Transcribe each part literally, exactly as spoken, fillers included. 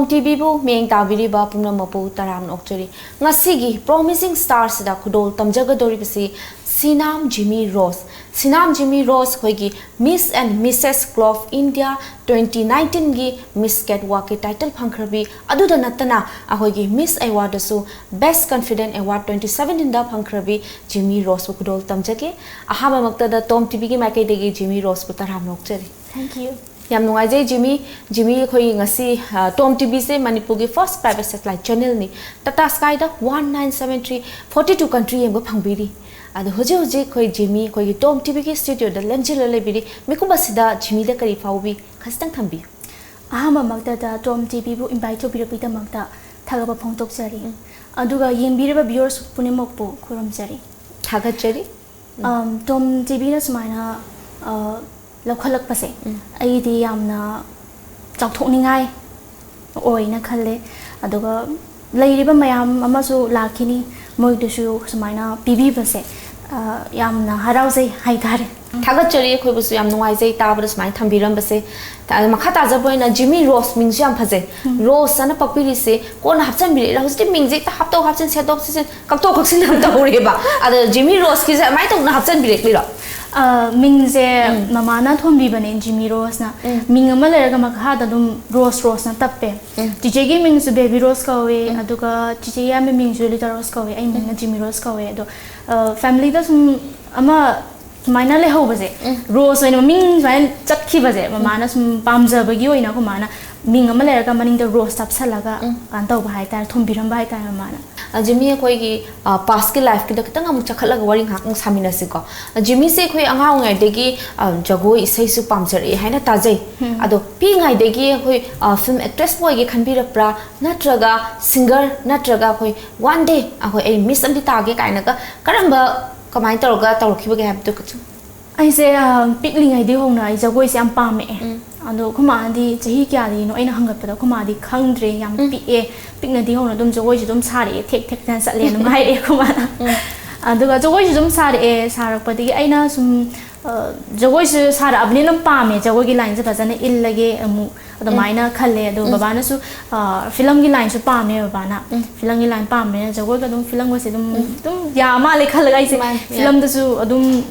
ꯇꯣꯝ ꯇꯤꯚꯤꯕꯨ ꯃꯤꯠꯌꯦꯡ ꯇꯥꯕꯤꯔꯤꯕ ꯄꯨꯝꯅꯃꯛꯄꯨ ꯇꯔꯥꯝꯅ ꯑꯣꯛꯆꯔꯤ꯫ ꯉꯁꯤꯒꯤ Promising Starsꯗ ꯈꯨꯗꯣꯜ ꯇꯝꯖꯒꯗꯧꯔꯤꯕꯁꯤ ꯁꯤꯅꯥꯝ ꯖꯤꯃꯤ ꯔꯣꯁ꯫ ꯁꯤꯅꯥꯝ ꯖꯤꯃꯤ ꯔꯣꯁ ꯑꯩꯈꯣꯏꯒꯤ Miss and Missus Globe India twenty nineteenꯒꯤ Miss Catwalkꯀꯤ title ꯐꯪꯈ꯭ꯔꯕꯤ, ꯑꯗꯨꯗ ꯅꯠꯇꯅ ꯑꯩꯈꯣꯏꯒꯤ Miss Awardꯗꯁꯨ Best Confident Award twenty seventeenꯗ ꯐꯪꯈ꯭ꯔꯕꯤ ꯖꯤꯃꯤ ꯔꯣꯁꯄꯨ ꯈꯨꯗꯣꯜ ꯇꯝꯖꯒꯦ꯫ ꯑꯍꯥꯟꯕꯃꯛꯇꯗ ꯇꯣꯝ ꯇꯤꯚꯤꯒꯤ ꯃꯥꯏꯀꯩꯗꯒꯤ ꯖꯤꯃꯤ ꯔꯣꯁꯄꯨ ꯇꯔꯥꯝꯅ ꯑꯣꯛꯆꯔꯤ꯫ Thank you. ꯌꯥꯝ ꯅꯨꯡꯉꯥꯏꯖꯩ ꯖꯤꯃꯤ꯫ ꯖꯤꯃꯤ, ꯑꯩꯈꯣꯏꯒꯤ ꯉꯁꯤ ꯑ, ꯇꯣꯝ ꯇꯤꯚꯤꯁꯦ ꯃꯅꯤꯄꯨꯔꯒꯤ first private satellite channelꯅꯤ꯫ Tata Skyꯗ one nine seven three forty two country ꯌꯦꯡꯕ ꯐꯪꯕꯤꯔꯤ꯫ ꯑꯗꯣ ꯍꯧꯖꯤꯛ ꯍꯧꯖꯤꯛ ꯑꯩꯈꯣꯏ ꯖꯤꯃꯤ ꯑꯩꯈꯣꯏꯒꯤ ꯇꯣꯝ ꯇꯤꯚꯤꯒꯤ studioꯗ ꯂꯦꯡꯁꯤꯜꯂ ꯂꯩꯕꯤꯔꯤ꯫ ꯃꯤꯀꯨꯞ ꯑꯁꯤꯗ ꯖꯤꯃꯤꯗ ꯀꯔꯤ ꯐꯥꯎꯕꯤ? ꯈꯖꯤꯛꯇꯪ ꯊꯝꯕꯤꯌꯨ꯫ ꯑꯍꯥꯟꯕꯃꯛꯇꯗ ꯇꯣꯝ ꯇꯤꯚꯤꯕꯨ invite ꯇꯧꯕꯤꯔꯛꯄꯒꯤꯗꯃꯛꯇ ꯊꯥꯒꯠꯄ ꯐꯣꯡꯗꯣꯛꯆꯔꯤ꯫ ꯑꯗꯨꯒ ꯌꯦꯡꯕꯤꯔꯤꯕ viewers ꯄꯨꯝꯅꯃꯛꯄꯨ ꯈꯨꯔꯨꯝꯖꯔꯤ꯫ ꯊꯥꯒꯠꯆꯔꯤ꯫ ꯑꯝ, ꯇꯣꯝ ꯇꯤꯚꯤꯅ ꯁꯨꯃꯥꯏꯅ ꯑ, ꯂꯧꯈꯠꯂꯛꯄꯁꯦ ꯑꯩꯒꯤꯗꯤ ꯌꯥꯝꯅ ꯆꯥꯎꯊꯣꯛꯅꯤꯡꯉꯥꯏ ꯑꯣꯏꯅ ꯈꯜꯂꯦ꯫ ꯑꯗꯨꯒ ꯂꯩꯔꯤꯕ ꯃꯌꯥꯝ ꯑꯃꯁꯨ ꯂꯥꯛꯈꯤꯅꯤ, ꯃꯣꯏꯗꯨꯁꯨ ꯁꯨꯃꯥꯏꯅ ꯄꯤꯕꯤꯕꯁꯦ ꯑ, ꯌꯥꯝꯅ ꯍꯔꯥꯎꯖꯩ ꯍꯥꯏꯇꯥꯔꯦ꯫ ꯊꯥꯒꯠꯆꯔꯤ, ꯑꯩꯈꯣꯏꯕꯨꯁꯨ ꯌꯥꯝ ꯅꯨꯡꯉꯥꯏꯖꯩ ꯇꯥꯕꯗ ꯁꯨꯃꯥꯏꯅ ꯊꯝꯕꯤꯔꯝꯕꯁꯦ꯫ ꯊ-, ꯃꯈꯥ ꯇꯥꯖꯕ ꯑꯣꯏꯅ ꯖꯤꯃꯤ ꯔꯣꯁ ꯃꯤꯡꯁꯨ ꯌꯥꯝ ꯐꯖꯩ꯫ ꯔꯣꯁ ꯑꯅ ꯄꯛꯄꯤꯔꯤꯁꯦ ꯀꯣꯟꯅ ꯍꯥꯞꯆꯤꯟꯕꯤꯔꯛꯏꯔꯥ? ꯍꯧꯖꯤꯛꯇꯤ ꯃꯤꯡꯁꯦ ꯍꯦꯛꯇ ꯍꯥꯞꯇꯣꯛ ꯍꯥꯞꯆꯤꯟ, ꯁꯦꯠꯇꯣꯛ ꯁꯦꯠꯆꯤꯟ, ꯀꯛꯇꯣꯛ ꯀꯛꯁꯤꯟ ꯌꯥꯝ ꯇꯧꯔꯦꯕ꯫ ꯑꯗꯣ ꯖꯤꯃꯤ ꯔꯣꯁꯀꯤꯁꯦ ꯑꯗꯨꯃꯥꯏꯅ ꯇꯧꯅ ꯍꯥꯞꯆꯤꯟꯕꯤꯔꯛꯂꯤꯔꯣ? ꯑ, ꯃꯤꯡꯁꯦ ꯃꯃꯥꯅ ꯊꯣꯟꯕꯤꯕꯅꯦ, ꯖꯤꯃꯤ ꯔꯣꯁꯅ꯫ ꯃꯤꯡ ꯑꯃ ꯂꯩꯔꯒ ꯃꯈꯥꯗ ꯑꯗꯨꯝ ꯔꯣꯁ ꯔꯣꯁꯅ ꯇꯞꯄꯦ꯫ ꯆꯤꯆꯦꯒꯤ ꯃꯤꯡꯁꯨ ꯕꯦꯕꯤ ꯔꯣꯁ ꯀꯧꯋꯦ, ꯑꯗꯨꯒ ꯆꯤꯆꯦ ꯌꯥꯝꯕ ꯃꯤꯡꯁꯨ ꯂꯤꯇꯜ ꯔꯣꯁ ꯀꯧꯋꯦ, ꯑꯩ ꯃꯤꯡꯅ ꯖꯤꯃꯤ ꯔꯣꯁ ꯀꯧꯋꯦ꯫ ꯑꯗꯣ ꯐꯦꯃꯤꯂꯤꯗ ꯁꯨꯝ ꯑꯃ ꯁꯨꯃꯥꯏꯅ ꯂꯩꯍꯧꯕꯁꯦ, ꯔꯣꯁ ꯑꯣꯏꯅ ꯃꯃꯤꯡ ꯁꯨꯃꯥꯏꯅ ꯆꯠꯈꯤꯕꯁꯦ ꯃꯃꯥꯅ ꯁꯨꯝ ꯄꯥꯝꯖꯕꯒꯤ ꯑꯣꯏꯅ ꯑꯩꯈꯣꯏ ꯃꯥꯅ ꯃꯤꯡ ꯑꯃ ꯂꯩꯔꯒ ꯃꯅꯤꯡꯗ ꯔꯣꯁ ꯇꯞꯁꯜꯂꯒ ꯀꯩꯅꯣ ꯇꯧꯕ ꯍꯥꯏꯇꯥꯔꯦ, ꯊꯣꯟꯕꯤꯔꯝꯕ ꯍꯥꯏꯇꯥꯔꯦ ꯃꯃꯥꯅ꯫ ꯑ, ꯖꯤꯃꯤ, ꯑꯩꯈꯣꯏꯒꯤ ꯄꯥꯁꯀꯤ ꯂꯥꯏꯐꯀꯤꯗ ꯈꯤꯇꯪ ꯑꯃꯨꯛ ꯆꯈꯠꯂꯒ ꯋꯥꯔꯤ ꯉꯥꯏꯍꯥꯛ ꯑꯃꯨꯛ ꯁꯥꯃꯤꯟꯅꯁꯤꯀꯣ꯫ ꯑ, ꯖꯤꯃꯤꯁꯦ ꯑꯩꯈꯣꯏ ꯑꯉꯥꯡ ꯑꯣꯏꯔꯤꯉꯩꯗꯒꯤ ꯑ, ꯖꯒꯣꯏ ꯏꯁꯩꯁꯨ ꯄꯥꯝꯖꯔꯛꯑꯦ ꯍꯥꯏꯅ ꯇꯥꯖꯩ꯫ ꯑꯗꯣ ꯄꯤꯛꯏꯉꯩꯗꯒꯤ ꯑꯩꯈꯣꯏ ꯐꯤꯂꯝ ꯑꯦꯛꯇ꯭ꯔꯦꯁꯄꯨ ꯑꯣꯏꯒꯦ ꯈꯟꯕꯤꯔꯛꯄ꯭ꯔꯥ, ꯅꯠꯇ꯭ꯔꯒ ꯁꯤꯡꯒꯔ, ꯅꯠꯇ꯭ꯔꯒ ꯑꯩꯈꯣꯏ ꯋꯥꯟ ꯗꯦ ꯑꯩꯈꯣꯏ ꯑꯩ ꯃꯤꯁ ꯑꯃꯗꯤ ꯇꯥꯒꯦ ꯀꯥꯏꯅꯒ ꯀꯔꯝꯕ, ꯀꯃꯥꯏꯅ ꯇꯧꯔꯒ ꯇꯧꯔꯛꯈꯤꯕꯒꯦ ꯍꯥꯏꯕꯗꯨ ꯈꯤꯇꯪ? ꯑꯩꯁꯦ ꯑ, ꯄꯤꯛꯂꯤꯉꯩꯗꯒꯤ ꯍꯧꯅ ꯑꯩ ꯖꯒꯣꯏꯁꯦ ꯌꯥꯝ ꯄꯥꯝꯃꯛꯑꯦ꯫ ꯑꯗꯣ ꯑꯩꯈꯣꯏ ꯃꯥꯅꯗꯤ ꯆꯍꯤ ꯀꯌꯥꯗꯒꯤꯅꯣ ꯑꯩꯅ ꯍꯪꯒꯠꯄꯗ ꯑꯩꯈꯣꯏ ꯃꯥꯗꯤ ꯈꯪꯗ꯭ꯔꯦ, ꯌꯥꯝ ꯄꯤꯛꯑꯦ, ꯄꯤꯛꯅꯗꯤ ꯍꯧꯅ ꯑꯗꯨꯝ ꯖꯒꯣꯏꯁꯦ ꯑꯗꯨꯝ ꯁꯥꯔꯛꯑꯦ, ꯊꯦꯛ ꯊꯦꯛꯇꯅ ꯆꯠꯂꯦ ꯑꯗꯨꯝ ꯍꯥꯏꯔꯛꯑꯦ ꯑꯩꯈꯣꯏ ꯃꯥꯅ꯫ ꯑꯗꯨꯒ ꯖꯒꯣꯏꯁꯨ ꯑꯗꯨꯝ ꯁꯥꯔꯛꯑꯦ, ꯁꯥꯔꯛꯄꯗꯒꯤ ꯑꯩꯅ ꯁꯨꯝ ꯑ, ꯖꯒꯣꯏꯁꯨ ꯁꯥꯔꯛꯑꯕꯅꯤꯅ ꯑꯗꯨꯝ ꯄꯥꯝꯃꯦ, ꯖꯒꯣꯏꯒꯤ ꯂꯥꯏꯟꯁꯦ ꯐꯖꯅ ꯏꯜꯂꯒꯦ ꯑꯃꯨꯛ ꯑꯗꯨꯃꯥꯏꯅ ꯈꯜꯂꯦ꯫ ꯑꯗꯣ ꯕꯕꯥꯅꯁꯨ, ꯑ, ꯐꯤꯂꯝꯒꯤ ꯂꯥꯏꯟꯁꯨ ꯄꯥꯝꯃꯦ ꯕꯕꯥꯅ꯫ ꯐꯤꯂꯝꯒꯤ ꯂꯥꯏꯟ ꯄꯥꯝꯕꯅꯤꯅ ꯖꯒꯣꯏꯒ ꯑꯗꯨꯝ, ꯐꯤꯂꯝꯒꯁꯦ ꯑꯗꯨꯝ, ꯑꯗꯨꯝ ꯌꯥ ꯃꯥꯜꯂꯦ ꯈꯜꯂꯒ ꯑꯩꯁꯦ ꯃꯥꯅꯦ, ꯌꯥ꯫ ꯐꯤꯂꯝꯗꯁꯨ ꯑꯗꯨꯝ,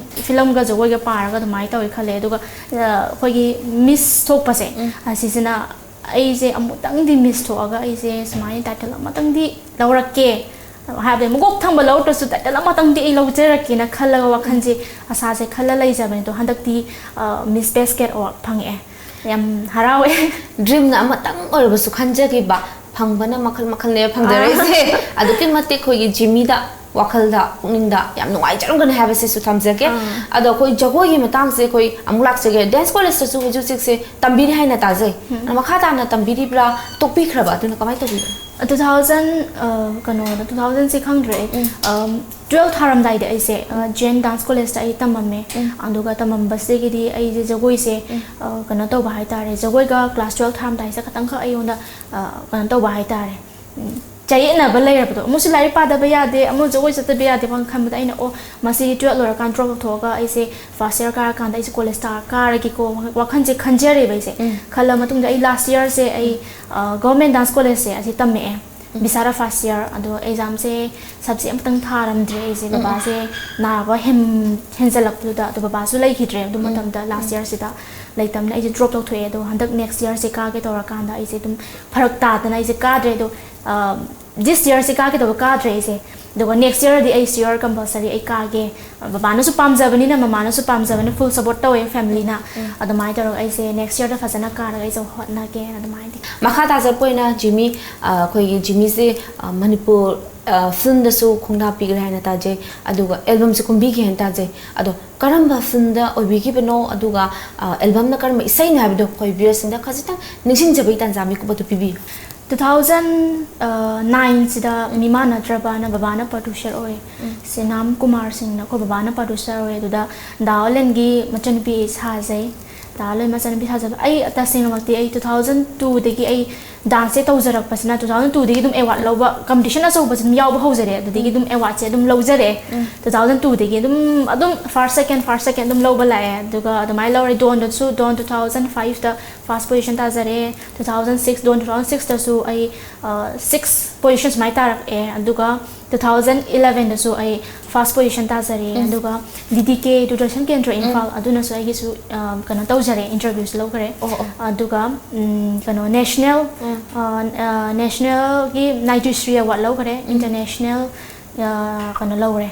ꯐꯤꯂꯝꯒ ꯖꯒꯣꯏꯒ ꯄꯥꯔꯒ ꯑꯗꯨꯃꯥꯏꯅ ꯇꯧꯋꯦ ꯈꯜꯂꯦ꯫ ꯑꯗꯨꯒ, ꯑ, ꯑꯩꯈꯣꯏꯒꯤ ꯃꯤꯁ ꯊꯣꯛꯄꯁꯦ, ꯑꯁꯤꯁꯤꯅ ꯑꯩꯁꯦ ꯑꯃꯨꯛꯇꯪꯗꯤ ꯃꯤꯁ ꯊꯣꯛꯑꯒ ꯑꯩꯁꯦ ꯁꯨꯃꯥꯏꯅ ꯇꯥꯏꯇꯜ ꯑꯃꯇꯪꯗꯤ ꯂꯧꯔꯛꯀꯦ, ꯍꯥꯏꯕꯗꯤ ꯃꯀꯣꯛ ꯊꯪꯕ ꯂꯧꯔꯛꯇ꯭ꯔꯁꯨ ꯇꯥꯏꯇꯜ ꯑꯃꯇꯪꯗꯤ ꯑꯩ ꯂꯧꯖꯔꯛꯀꯦꯅ ꯈꯜꯂꯒ ꯋꯥꯈꯜꯁꯦ, ꯑꯁꯥꯁꯦ ꯈꯜꯂ ꯂꯩꯖꯕꯅꯦ꯫ ꯑꯗꯣ ꯍꯟꯗꯛꯇꯤ, ꯑ, ꯃꯤꯁ ꯕꯦꯁ ꯀꯦꯠ ꯋꯥꯛ ꯐꯪꯉꯛꯑꯦ꯫ ꯌꯥꯝ ꯍꯔꯥꯎꯋꯦ꯫ ꯗ꯭ꯔꯤꯝꯅ ꯑꯃꯇꯪ ꯑꯣꯏꯔꯕꯁꯨ ꯈꯟꯖꯈꯤꯕ, ꯐꯪꯕꯅ ꯃꯈꯜ ꯃꯈꯜꯅꯦꯕ ꯐꯪꯖꯔꯛꯏꯁꯦ꯫ ꯑꯗꯨꯛꯀꯤ ꯃꯇꯤꯛ ꯑꯩꯈꯣꯏꯒꯤ ꯖꯤꯃꯤꯗ ꯋꯥꯈꯜꯗ, ꯄꯨꯛꯅꯤꯡꯗ ꯌꯥꯝ ꯅꯨꯡꯉꯥꯏꯖꯔꯝꯒꯅꯤ ꯍꯥꯏꯕꯁꯤꯁꯨ ꯊꯝꯖꯒꯦ꯫ ꯑꯥ꯫ ꯑꯗꯣ ꯑꯩꯈꯣꯏ ꯖꯒꯣꯏꯒꯤ ꯃꯇꯥꯡꯁꯦ ꯑꯩꯈꯣꯏ ꯑꯃꯨꯛ ꯂꯥꯛꯆꯒꯦ꯫ ꯗꯦꯟꯁ ꯀꯣꯂꯦꯖꯇꯁꯨ ꯍꯧꯖꯤꯛ ꯍꯧꯖꯤꯛꯁꯦ ꯇꯝꯕꯤꯔꯤ ꯍꯥꯏꯅ ꯇꯥꯖꯩ꯫ ꯑꯗꯣ ꯃꯈꯥ ꯇꯥꯅ ꯇꯝꯕꯤꯔꯤꯕ꯭ꯔꯥ, ꯇꯣꯛꯄꯤꯈ꯭ꯔꯕ? ꯑꯗꯨꯅ ꯀꯃꯥꯏꯅ ꯇꯧꯕꯤꯕꯅꯣ? ꯇꯨ ꯊꯥꯎꯖꯟ, ꯑ, ꯀꯩꯅꯣꯗ, ꯇꯨ ꯊꯥꯎꯖꯟꯁꯦ ꯈꯪꯗ꯭ꯔꯦ ꯑꯩ꯫ ꯎꯝ꯫ ꯑꯝ, ꯇꯨꯋꯦꯜꯐ ꯊꯥꯔꯝꯗꯥꯏꯗ ꯑꯩꯁꯦ, ꯑ, ꯖꯦꯟ ꯗꯥꯟꯁ ꯀꯣꯂꯦꯖꯇ ꯑꯩ ꯇꯝꯃꯝꯃꯦ꯫ ꯎꯝ꯫ ꯑꯗꯨꯒ ꯇꯝꯃꯝꯕꯁꯤꯗꯒꯤꯗꯤ ꯑꯩꯁꯦ ꯖꯒꯣꯏꯁꯦ, ꯎꯝ꯫ ꯑ, ꯀꯩꯅꯣ ꯇꯧꯕ ꯍꯥꯏꯇꯥꯔꯦ, ꯖꯒꯣꯏꯒ ꯀ꯭ꯂꯥꯁ ꯇꯨꯋꯦꯜꯐ ꯊꯥꯔꯝꯗꯥꯏꯁꯤꯗ ꯈꯇꯪꯈꯛ ꯑꯩꯉꯣꯟꯗ, ꯑ, ꯀꯩꯅꯣ ꯇꯧꯕ ꯍꯥꯏꯇꯥꯔꯦ, ꯎꯝ, ꯆꯌꯦꯠꯅꯕ ꯂꯩꯔꯕꯗꯣ, ꯑꯃꯨꯛꯁꯨ ꯂꯥꯏꯔꯤꯛ ꯄꯥꯗꯕ ꯌꯥꯗꯦ, ꯑꯃꯨꯛ ꯖꯒꯣꯏ ꯆꯠꯇꯕ ꯌꯥꯗꯦ ꯋꯥꯈꯜ ꯈꯟꯕꯗ ꯑꯩꯅ, "ꯑꯣ, ꯃꯁꯤ ꯇꯨꯋꯦꯜꯐ ꯂꯣꯏꯔꯀꯥꯟꯗ ꯗ꯭ꯔꯣꯞ ꯇꯧꯊꯣꯛꯑꯒ ꯑꯩꯁꯦ ꯐꯥꯔꯁ ꯏꯌꯥꯔ ꯀꯥꯔꯀꯥꯟꯗ ꯑꯩꯁꯦ ꯀꯣꯂꯦꯖ ꯀꯥꯔꯒꯦꯀꯣ", ꯋꯥꯈꯜꯁꯦ ꯈꯟꯖꯔꯦꯕ ꯑꯩꯁꯦ꯫ ꯎꯝ꯫ ꯈꯜꯂ ꯃꯇꯨꯡꯗ ꯑꯩ ꯂꯥꯁ ꯏꯌꯥꯔꯁꯦ ꯑꯩ, ꯎꯝ꯫ ꯑ, ꯒꯚꯔꯟꯃꯦꯟ ꯗꯥꯟꯁ ꯀꯣꯂꯦꯖꯁꯦ ꯑꯁꯤ ꯇꯝꯃꯛꯑꯦ꯫ ꯎꯝ꯫ ꯕꯤꯁꯥꯔꯥ ꯐꯥꯔꯁ ꯏꯌꯥꯔ꯫ ꯑꯗꯣ ꯑꯦꯛꯖꯥꯝꯁꯦ ꯁꯕꯖꯦꯛ ꯑꯃꯇꯪ ꯊꯥꯔꯝꯗ꯭ꯔꯦ ꯑꯩꯁꯦ, ꯎꯝ, ꯎꯝ꯫ ꯕꯕꯥꯁꯦ ꯅꯥꯕ ꯍꯦꯟ-, ꯍꯦꯟꯖꯜꯂꯛꯄꯗꯨꯗ, ꯑꯗꯣ ꯕꯕꯥꯁꯨ ꯂꯩꯈꯤꯗ꯭ꯔꯦ ꯑꯗꯨ ꯎꯝ, ꯃꯇꯝꯗ, ꯂꯥꯁ ꯎꯝ꯫ ꯏꯌꯥꯔꯁꯤꯗ ꯂꯩꯇꯝꯅ ꯑꯩꯁꯦ ꯗ꯭ꯔꯣꯞ ꯇꯧꯊꯣꯛꯑꯦ꯫ ꯑꯗꯣ ꯍꯟꯗꯛ ꯅꯦꯛꯁ ꯏꯌꯥꯔꯁꯦ ꯀꯥꯒꯦ ꯇꯧꯔꯀꯥꯟꯗ ꯑꯩꯁꯦ ꯑꯗꯨꯝ ꯐꯔꯛ ꯇꯥꯗꯅ ꯑꯩꯁꯦ ꯀꯥꯗ꯭ꯔꯦ꯫ ꯑꯗꯣ, ꯑ, ꯗꯤꯁ ꯏꯌꯥꯔꯁꯦ ꯀꯥꯒꯦ ꯇꯧꯕ ꯀꯥꯗ꯭ꯔꯦ ꯑꯩꯁꯦ꯫ ꯑꯗꯨꯒ ꯅꯦꯛꯁ ꯏꯌꯥꯔꯗꯤ ꯑꯩ ꯁꯤꯌꯣꯔ ꯀꯝꯄꯜꯁꯔꯤ ꯑꯩ ꯀꯥꯒꯦ꯫ ꯕꯕꯥꯅꯁꯨ ꯄꯥꯝꯖꯕꯅꯤꯅ, ꯃꯃꯥꯅꯁꯨ ꯄꯥꯝꯖꯕꯅꯤꯅ, ꯐꯨꯜ ꯁꯞꯄꯣꯔꯠ ꯇꯧꯋꯦ ꯐꯦꯃꯤꯂꯤꯅ꯫ ꯎꯝ, ꯎꯝ꯫ ꯑꯗꯨꯃꯥꯏꯅ ꯇꯧꯔꯒ ꯑꯩꯁꯦ ꯅꯦꯛꯁ ꯏꯌꯥꯔꯗ ꯐꯖꯅ ꯀꯥꯔꯒ ꯑꯩꯁꯦ ꯍꯣꯠꯅꯒꯦꯅ ꯑꯗꯨꯃꯥꯏꯅꯗꯤ꯫ ꯃꯈꯥ ꯇꯥꯖꯔꯛꯄ ꯑꯣꯏꯅ ꯖꯤꯃꯤ, ꯑ, ꯑꯩꯈꯣꯏꯒꯤ ꯖꯤꯃꯤꯁꯦ, ꯑ, ꯃꯅꯤꯄꯨꯔ, ꯑ, ꯐꯤꯂꯝꯗꯁꯨ ꯈꯣꯡꯗꯥ ꯄꯤꯈ꯭ꯔꯦ ꯍꯥꯏꯅ ꯇꯥꯖꯩ, ꯑꯗꯨꯒ ꯑꯦꯜꯕꯝꯁꯨ ꯀꯨꯝꯕꯤꯈꯤ ꯍꯥꯏꯅ ꯇꯥꯖꯩ꯫ ꯑꯗꯣ ꯀꯔꯝꯕ ꯐꯤꯂꯝꯗ ꯑꯣꯏꯕꯤꯈꯤꯕꯅꯣ, ꯑꯗꯨꯒ, ꯑ, ꯑꯦꯜꯕꯝꯅ ꯀꯔꯝꯕ ꯏꯁꯩꯅꯣ ꯍꯥꯏꯕꯗꯣ ꯑꯩꯈꯣꯏ ꯚ꯭ꯌꯨꯋꯔꯁꯤꯡꯗ ꯈꯖꯤꯛꯇꯪ ꯅꯤꯡꯁꯤꯡꯖꯕꯒꯤ ꯇꯥꯟꯖꯥ ꯃꯤꯀꯨꯞ ꯑꯗꯨ ꯄꯤꯕꯤꯌꯨ꯫ ꯇꯨ ꯊꯥꯎꯖꯟ ꯅꯥꯏꯟꯁꯤꯗ ꯃꯤꯃꯥꯟ ꯅꯠꯇ꯭ꯔꯕꯅ ꯕꯕꯥꯅ ꯄ꯭ꯔꯣꯗ꯭ꯌꯨꯁꯔ ꯑꯣꯏ꯫ ꯎꯝ꯫ ꯁꯦꯅꯥꯝ ꯀꯨꯃꯥꯔ ꯁꯤꯡꯅ ꯑꯩꯈꯣꯏ ꯕꯕꯥꯅ ꯄ꯭ꯔꯣꯗ꯭ꯌꯨꯁꯔ ꯑꯣꯏ꯫ ꯑꯗꯨꯗ ꯗꯥ ꯑꯣꯂꯦꯟꯒꯤ ꯃꯆꯟꯅꯨꯄꯤ ꯁꯥꯖꯩ꯫ ꯇꯥ ꯂꯩꯃ ꯆꯟꯅꯕꯤ ꯁꯥꯖꯕ꯫ ꯑꯩ ꯇꯁꯦꯡꯅꯃꯛꯇꯤ ꯑꯩ two thousand two ꯗꯒꯤ ꯑꯩ dance ꯁꯦ ꯇꯧꯖꯔꯛꯄꯁꯤꯅ, two thousand two ꯗꯒꯤ ꯑꯗꯨꯝ award ꯂꯧꯕ, competition ꯑꯆꯧꯕꯁꯦ ꯑꯗꯨꯝ ꯌꯥꯎꯕ ꯍꯧꯖꯔꯦ, ꯑꯗꯨꯗꯒꯤ ꯑꯗꯨꯝ award ꯁꯦ ꯑꯗꯨꯝ ꯂꯧꯖꯔꯛꯑꯦ꯫ Two thousand two ꯗꯒꯤ ꯑꯗꯨꯝ ꯑꯗꯨꯝ first second first second ꯑꯗꯨꯝ ꯂꯧꯕ ꯂꯥꯛꯑꯦ꯫ ꯑꯗꯨꯒ ꯑꯗꯨꯃꯥꯏꯅ ꯂꯧꯔꯦ꯫ ꯗꯣꯟꯗꯁꯨ, ꯗꯣꯟ two thousand five ꯇ first position ꯇꯥꯖꯔꯦ꯫ Two thousand six, ꯗꯣꯟ two thousand six ꯇꯁꯨ ꯑꯩ six position ꯁꯨꯃꯥꯏꯅ ꯇꯥꯔꯛꯑꯦ꯫ ꯑꯗꯨꯒ two thousand eleven ꯗꯁꯨ ꯑꯩ first position ꯇꯥꯖꯔꯦ꯫ ꯑꯗꯨꯒ D D K, ꯗꯨꯔꯗꯔꯁꯟ ꯀꯦꯟꯗ꯭ꯔ ꯏꯝꯐꯥꯜ, ꯑꯗꯨꯅꯁꯨ ꯑꯩꯒꯤꯁꯨ ꯑ, ꯀꯩꯅꯣ ꯇꯧꯖꯔꯦ, interview ꯁꯨ ꯂꯧꯈ꯭ꯔꯦ꯫ ꯑꯣ, ꯑꯣ꯫ ꯑꯗꯨꯒ ꯎꯝ, ꯀꯩꯅꯣ national, ꯎꯝ꯫ ꯑ, ꯑ, national ꯒꯤ Naitu Shri award ꯂꯧꯈ꯭ꯔꯦ꯫ International, ꯑ, ꯀꯩꯅꯣ ꯂꯧꯔꯦ,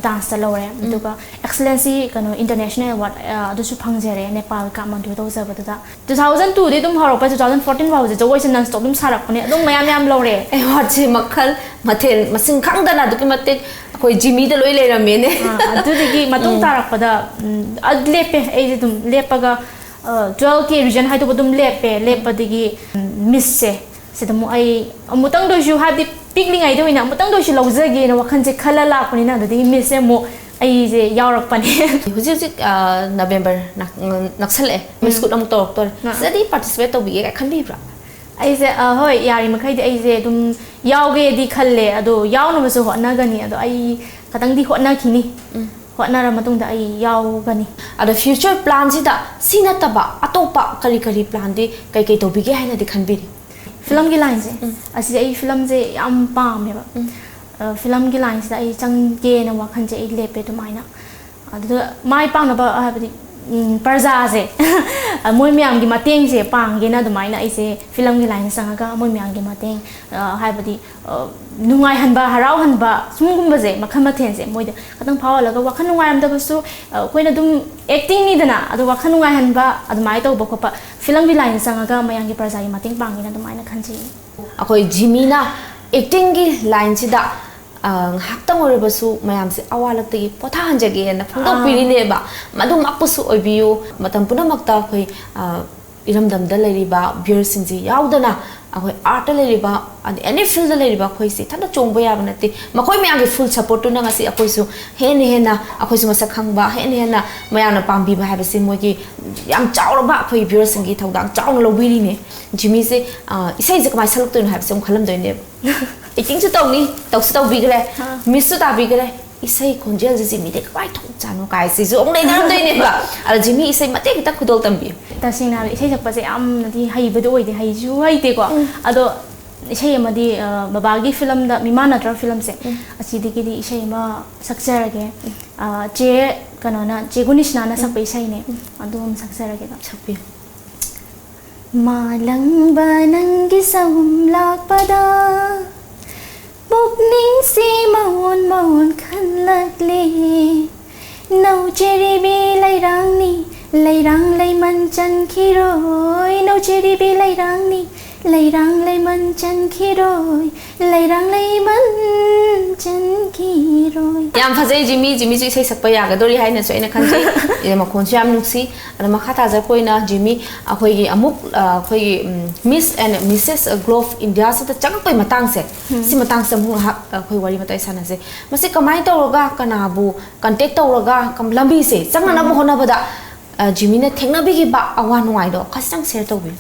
dance ꯇ ꯂꯧꯔꯦ꯫ ꯑꯗꯨꯒ excellency ꯀꯩꯅꯣ international award, ꯑ, ꯑꯗꯨꯁꯨ ꯐꯪꯖꯔꯦ, ꯅꯦꯄꯥꯜ ꯀꯥꯊꯃꯥꯟꯗꯨ ꯇꯧꯖꯕꯗꯨꯗ꯫ Two thousand two ꯗꯤ ꯑꯗꯨꯝ ꯍꯧꯔꯛꯄ, two thousand fourteen ꯐꯥꯎꯁꯦ ꯖꯒꯣꯏꯁꯦ non stop ꯑꯗꯨꯝ ꯁꯥꯔꯛꯄꯅꯦ, ꯑꯗꯨꯝ ꯃꯌꯥꯝ ꯃꯌꯥꯝ ꯂꯧꯔꯦ꯫ Award ꯁꯦ ꯃꯈꯜ ꯃꯊꯦꯜ ꯃꯁꯤꯡ ꯈꯪꯗꯅ ꯑꯗꯨꯛꯀꯤ ꯃꯇꯤꯛ ꯑꯩꯈꯣꯏ ꯖꯤꯃꯤꯗ ꯂꯣꯏ ꯂꯩꯔꯝꯃꯦꯅꯦ꯫ ꯑ, ꯑꯗꯨꯗꯒꯤ ꯃꯇꯨꯡ ꯇꯥꯔꯛꯄꯗ, ꯎꯝ, ꯑ, ꯂꯦꯞꯄꯦ꯫ ꯑꯩꯁꯦ ꯑꯗꯨꯝ ꯂꯦꯞꯄꯒ, ꯑ, twelve K region ꯍꯥꯏꯗꯨꯕꯨ ꯑꯗꯨꯝ ꯂꯦꯞꯄꯦ꯫ ꯂꯦꯞꯄꯗꯒꯤ, ꯎꯝ, ꯃꯤꯁꯁꯦ ꯁꯤꯗ ꯑꯃꯨꯛ ꯑꯩ ꯑꯃꯨꯛꯇꯪꯗ ꯑꯣꯏꯁꯨ, ꯍꯥꯏꯕꯗꯤ ꯄꯤꯛꯂꯤꯉꯩꯗ ꯑꯣꯏꯅ ꯑꯃꯨꯛꯇꯪꯗ ꯑꯣꯏꯁꯨ ꯂꯧꯖꯒꯦꯅ ꯋꯥꯈꯜꯁꯦ ꯈꯜꯂ ꯂꯥꯛꯄꯅꯤꯅ, ꯑꯗꯨꯗꯒꯤ ꯃꯤꯁꯁꯦ ꯑꯃꯨꯛ ꯑꯩꯁꯦ ꯌꯥꯎꯔꯛꯄꯅꯦ꯫ ꯍꯧꯖꯤꯛ ꯍꯧꯖꯤꯛ, ꯑ, ꯅꯕꯦꯝꯕꯔ ꯅꯛ-, ꯅꯛꯁꯜꯂꯛꯑꯦ, ꯃꯤꯁ ꯀꯨꯠ ꯑꯃꯨꯛ ꯇꯧꯔꯛꯇꯣꯔꯦ꯫ ꯑ꯫ ꯁꯤꯗꯗꯤ participate ꯇꯧꯕꯤꯒꯦ ꯀꯥꯏ ꯈꯟꯕꯤꯕ꯭ꯔꯥ? ꯑꯩꯁꯦ, ꯑ, ꯍꯣꯏ, ꯌꯥꯔꯤꯃꯈꯩꯗꯤ ꯑꯩꯁꯦ ꯑꯗꯨꯝ ꯌꯥꯎꯒꯦꯗꯤ ꯈꯜꯂꯦ, ꯑꯗꯣ ꯌꯥꯎꯅꯕꯁꯨ ꯍꯣꯠꯅꯒꯅꯤ꯫ ꯑꯗꯣ ꯑꯩ ꯈꯇꯪꯗꯤ ꯍꯣꯠꯅꯈꯤꯅꯤ꯫ ꯍꯣꯠꯅꯔ ꯃꯇꯨꯡꯗ ꯑꯩ ꯌꯥꯎꯒꯅꯤ꯫ ꯑꯗꯣ future plan ꯁꯤꯗ ꯁꯤ ꯅꯠꯇꯕ ꯑꯇꯣꯞꯄ ꯀꯔꯤ ꯀꯔꯤ plan ꯗꯤ ꯀꯩ ꯀꯩ ꯇꯧꯕꯤꯒꯦ ꯍꯥꯏꯅꯗꯤ ꯈꯟꯕꯤꯔꯤ? ꯐꯤꯂꯝꯒꯤ ꯂꯥꯏꯟꯁꯦ, ꯑꯁꯤꯁꯦ ꯑꯩ ꯐꯤꯂꯝꯁꯦ ꯌꯥꯝ ꯄꯥꯝꯃꯦꯕ꯫ ꯑ, ꯐꯤꯂꯝꯒꯤ ꯂꯥꯏꯟꯁꯤꯗ ꯑꯩ ꯆꯪꯒꯦꯅ ꯋꯥꯈꯜꯁꯦ ꯑꯩ ꯂꯦꯞꯄꯦ ꯑꯗꯨꯃꯥꯏꯅ꯫ ꯑꯗꯨꯗ ꯃꯥꯏ ꯄꯥꯛꯅꯕ, ꯍꯥꯏꯕꯗꯤ, ꯎꯝ, ꯄ꯭ꯔꯖꯥꯁꯦ, ꯃꯣꯏ ꯃꯌꯥꯝꯒꯤ ꯃꯇꯦꯡꯁꯦ ꯄꯥꯡꯒꯦꯅ ꯑꯗꯨꯃꯥꯏꯅ ꯑꯩꯁꯦ ꯐꯤꯂꯝꯒꯤ ꯂꯥꯏꯟꯁꯦ ꯆꯪꯉꯒ ꯃꯣꯏ ꯃꯌꯥꯝꯒꯤ ꯃꯇꯦꯡ, ꯑ, ꯍꯥꯏꯕꯗꯤ, ꯑ, ꯅꯨꯡꯉꯥꯏꯍꯟꯕ, ꯍꯔꯥꯎꯍꯟꯕ, ꯁꯨꯝꯒꯨꯝꯕꯁꯦ ꯃꯈꯜ ꯃꯊꯦꯜꯁꯦ ꯃꯣꯏꯗ ꯈꯇꯪ ꯐꯥꯎꯍꯜꯂꯒ, ꯋꯥꯈꯜ ꯅꯨꯡꯉꯥꯏꯔꯝꯗꯕꯁꯨ, ꯑ, ꯑꯩꯈꯣꯏꯅ ꯑꯗꯨꯝ acting ꯅꯤꯗꯅ, ꯑꯗꯣ ꯋꯥꯈꯜ ꯅꯨꯡꯉꯥꯏꯍꯟꯕ ꯑꯗꯨꯃꯥꯏꯅ ꯇꯧꯕ ꯈꯣꯠꯄ, ꯐꯤꯂꯝꯒꯤ ꯂꯥꯏꯟꯁꯦ ꯆꯪꯉꯒ ꯃꯌꯥꯝꯒꯤ ꯄ꯭ꯔꯖꯥꯒꯤ ꯃꯇꯦꯡ ꯄꯥꯡꯒꯦꯅ ꯑꯗꯨꯃꯥꯏꯅ ꯈꯟꯖꯩ꯫ ꯑꯩꯈꯣꯏ ꯖꯤꯃꯤꯅ acting ꯒꯤ line ꯁꯤꯗ, ꯑ, ꯉꯥꯏꯍꯥꯛꯇꯪ ꯑꯣꯏꯔꯕꯁꯨ ꯃꯌꯥꯝꯁꯦ ꯑꯋꯥ ꯂꯛꯇꯒꯤ ꯄꯣꯊꯥꯍꯟꯖꯒꯦꯅ ꯐꯣꯡꯗꯣꯛꯄꯤꯔꯤꯅꯦꯕ꯫ ꯃꯗꯨꯃꯛꯄꯨꯁꯨ ꯑꯣꯏꯕꯤꯌꯨ꯫ ꯃꯇꯝ ꯄꯨꯝꯅꯃꯛꯇ ꯑꯩꯈꯣꯏ, ꯑ, ꯏꯔꯝꯗꯝꯗ ꯂꯩꯔꯤꯕ ꯚ꯭ꯌꯨꯔꯁꯤꯡꯁꯤ ꯌꯥꯎꯗꯅ ꯑꯩꯈꯣꯏ ꯑꯥꯔꯠꯇ ꯂꯩꯔꯤꯕ ꯑꯗꯩ ꯑꯦꯅꯤ ꯐꯤꯜꯗ ꯂꯩꯔꯤꯕ ꯑꯩꯈꯣꯏꯁꯤ ꯏꯊꯟꯇ ꯆꯣꯡꯕ ꯌꯥꯕ ꯅꯠꯇꯦ꯫ ꯃꯈꯣꯏ ꯃꯌꯥꯝꯒꯤ ꯐꯨꯜ ꯁꯄꯣꯔꯠꯇꯨꯅ ꯉꯁꯤ ꯑꯩꯈꯣꯏꯁꯨ ꯍꯦꯟꯅ ꯍꯦꯟꯅ ꯑꯩꯈꯣꯏꯁꯨ ꯃꯁꯛ ꯈꯪꯕ, ꯍꯦꯟꯅ ꯍꯦꯟꯅ ꯃꯌꯥꯝꯅ ꯄꯥꯝꯕꯤꯕ ꯍꯥꯏꯕꯁꯤ ꯃꯣꯏꯒꯤ ꯌꯥꯝ ꯆꯥꯎꯔꯕ ꯑꯩꯈꯣꯏ ꯚ꯭ꯌꯨꯔꯁꯤꯡꯒꯤ ꯊꯧꯗꯥꯡ ꯆꯥꯎꯅ ꯂꯧꯕꯤꯔꯤꯅꯦ꯫ ꯖꯤꯃꯤꯁꯦ ꯑ, ꯏꯁꯩꯁꯦ ꯀꯃꯥꯏꯅ ꯁꯛꯂꯛꯇꯣꯏꯅꯣ ꯍꯥꯏꯕꯁꯦ ꯑꯃꯨꯛ ꯈꯜꯂꯝꯗꯣꯏꯅꯦꯕ꯫ ꯑꯦꯛꯇꯤꯡꯁꯨ ꯇꯧꯅꯤ, ꯇꯧꯁꯨ ꯇꯧꯕꯤꯈ꯭ꯔꯦ, ꯑꯥ꯫ ꯃꯤꯁꯁꯨ ꯇꯥꯕꯤꯈ꯭ꯔꯦ꯫ ꯏꯁꯩ ꯈꯣꯟꯖꯦꯜꯁꯦ ꯖꯤꯃꯤꯗꯤ ꯀꯃꯥꯏꯅ ꯊꯣꯛꯆꯥꯅꯣ ꯀꯥꯏꯁꯤꯁꯨ ꯑꯃꯨꯛ ꯂꯩꯅꯔꯝꯗꯣꯏꯅꯦꯕ꯫ ꯑꯗꯣ ꯖꯤꯃꯤ ꯏꯁꯩ ꯃꯇꯦꯛ ꯈꯤꯇꯪ ꯈꯨꯗꯣꯜ ꯇꯝꯕꯤꯌꯨ꯫ ꯇꯁꯦꯡꯅ ꯍꯥꯏꯔꯕꯗ ꯏꯁꯩ ꯁꯛꯄꯁꯦ ꯌꯥꯝꯅꯗꯤ ꯍꯩꯕꯗꯤ ꯑꯣꯏꯗꯦ, ꯍꯩꯁꯨ ꯍꯩꯇꯦꯀꯣ꯫ ꯎꯝ꯫ ꯑꯗꯣ ꯏꯁꯩ ꯑꯃꯗꯤ, ꯑ, ꯕꯕꯥꯒꯤ ꯐꯤꯂꯝꯗ, ꯃꯤꯃꯥꯟꯅꯗ꯭ꯔ ꯐꯤꯂꯝꯁꯦ, ꯎꯝ꯫ ꯑꯁꯤꯗꯒꯤꯗꯤ ꯏꯁꯩ ꯑꯃ ꯁꯛꯆꯔꯒꯦ꯫ ꯎꯝ꯫ ꯑ, ꯆꯦ, ꯀꯩꯅꯣꯅ, ꯆꯦ ꯒꯨꯅꯤꯁꯅꯥꯅ ꯎꯝ꯫ ꯁꯛꯄ ꯏꯁꯩꯅꯦ꯫ ꯎꯝ꯫ ꯑꯗꯨ ꯑꯃ ꯁꯛꯆꯔꯒꯦꯀꯣ꯫ ꯁꯛꯄꯤꯌꯨ꯫ ꯃꯥꯂꯪꯕ ꯅꯪꯒꯤ ꯁꯍꯨꯝ ꯂꯥꯛꯄꯗ ꯄꯨꯛꯅꯤꯡꯁꯤ ꯃꯍꯣꯟ ꯃꯍꯣꯟ ꯈꯜꯂꯛꯂꯦ꯫ ꯅꯧꯆꯦꯔꯤꯕꯤ ꯂꯩꯔꯥꯡꯅꯤ, ꯂꯩꯔꯥꯡ ꯂꯩꯃꯟ ꯆꯟꯈꯤꯔꯣꯏ꯫ ꯅꯧꯆꯦꯔꯤꯕꯤ ꯂꯩꯔꯥꯡꯅꯤ, ꯂꯩꯔꯥꯡ ꯂꯩꯃꯟ ꯆꯟꯈꯤꯔꯣꯏ, ꯂꯩꯔꯥꯡ ꯂꯩꯃꯟ ꯆꯟꯈꯤꯔꯣꯏ꯫ ꯌꯥꯝ ꯐꯖꯩ ꯖꯤꯃꯤ꯫ ꯖꯤꯃꯤꯁꯨ ꯏꯁꯩ ꯁꯛꯄ ꯌꯥꯒꯗꯧꯔꯤ ꯍꯥꯏꯅꯁꯨ ꯑꯩꯅ ꯈꯟꯖꯩ꯫ ꯑꯦ, ꯃꯈꯣꯟꯁꯨ ꯌꯥꯝ ꯅꯨꯡꯁꯤ꯫ ꯑꯗꯣ ꯃꯈꯥ ꯇꯥꯖꯔꯛꯄ ꯑꯣꯏꯅ ꯖꯤꯃꯤ, ꯑꯩꯈꯣꯏꯒꯤ ꯑꯃꯨꯛ, ꯑ, ꯑꯩꯈꯣꯏꯒꯤ, ꯎꯝ, Miss and Missus Globe Indiaꯁꯤꯗ ꯆꯪꯉꯛꯄꯩ ꯃꯇꯥꯡꯁꯦ, ꯎꯝ꯫ ꯁꯤ ꯃꯇꯥꯡꯁꯦ ꯑꯃꯨꯛ ꯉꯥꯏꯍꯥꯛ ꯑꯩꯈꯣꯏ ꯋꯥꯔꯤ ꯋꯥꯇꯥꯏ ꯁꯥꯟꯅꯁꯦ꯫ ꯃꯁꯤ ꯀꯃꯥꯏꯅ ꯇꯧꯔꯒ ꯀꯅꯥꯕꯨ contact ꯇꯧꯔꯒ ꯀꯝ-, ꯂꯝꯕꯤꯁꯦ ꯆꯪꯅꯅꯕ ꯎꯝ꯫ ꯍꯣꯠꯅꯕꯗ, ꯑ, ꯖꯤꯃꯤꯅ ꯊꯦꯡꯅꯕꯤꯈꯤꯕ ꯑꯋꯥ ꯅꯨꯡꯉꯥꯏꯗꯣ ꯈꯖꯤꯛꯇꯪ share ꯇꯧꯕꯤꯌꯨ꯫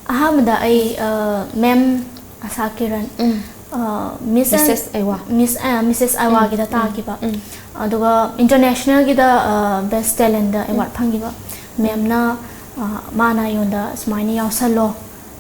ꯑꯍꯥꯟꯕꯗ ꯑꯩ, ꯑ, ꯃꯦꯝ ꯑꯁꯥ ꯀꯤꯔꯟ, ꯎꯝ꯫ ꯑ, Miss and ꯃꯤꯁꯦꯁ ꯑꯥꯏꯋꯥ꯫ Miss, ꯑ, ꯃꯤꯁꯦꯁ ꯎꯝ, ꯑꯥꯏꯋꯥꯒꯤꯗ ꯎꯝ, ꯇꯥꯈꯤꯕ꯫ ꯎꯝ꯫ ꯑꯗꯨꯒ internationalꯒꯤꯗ, ꯑ, Best Talentꯗ ꯎꯝ꯫ Award ꯐꯪꯈꯤꯕ꯫ ꯎꯝ꯫ ꯃꯦꯝꯅ, ꯑ, ꯃꯥꯅ ꯑꯩꯉꯣꯟꯗ ꯁꯨꯃꯥꯏꯅ ꯌꯥꯎꯁꯜꯂꯣ,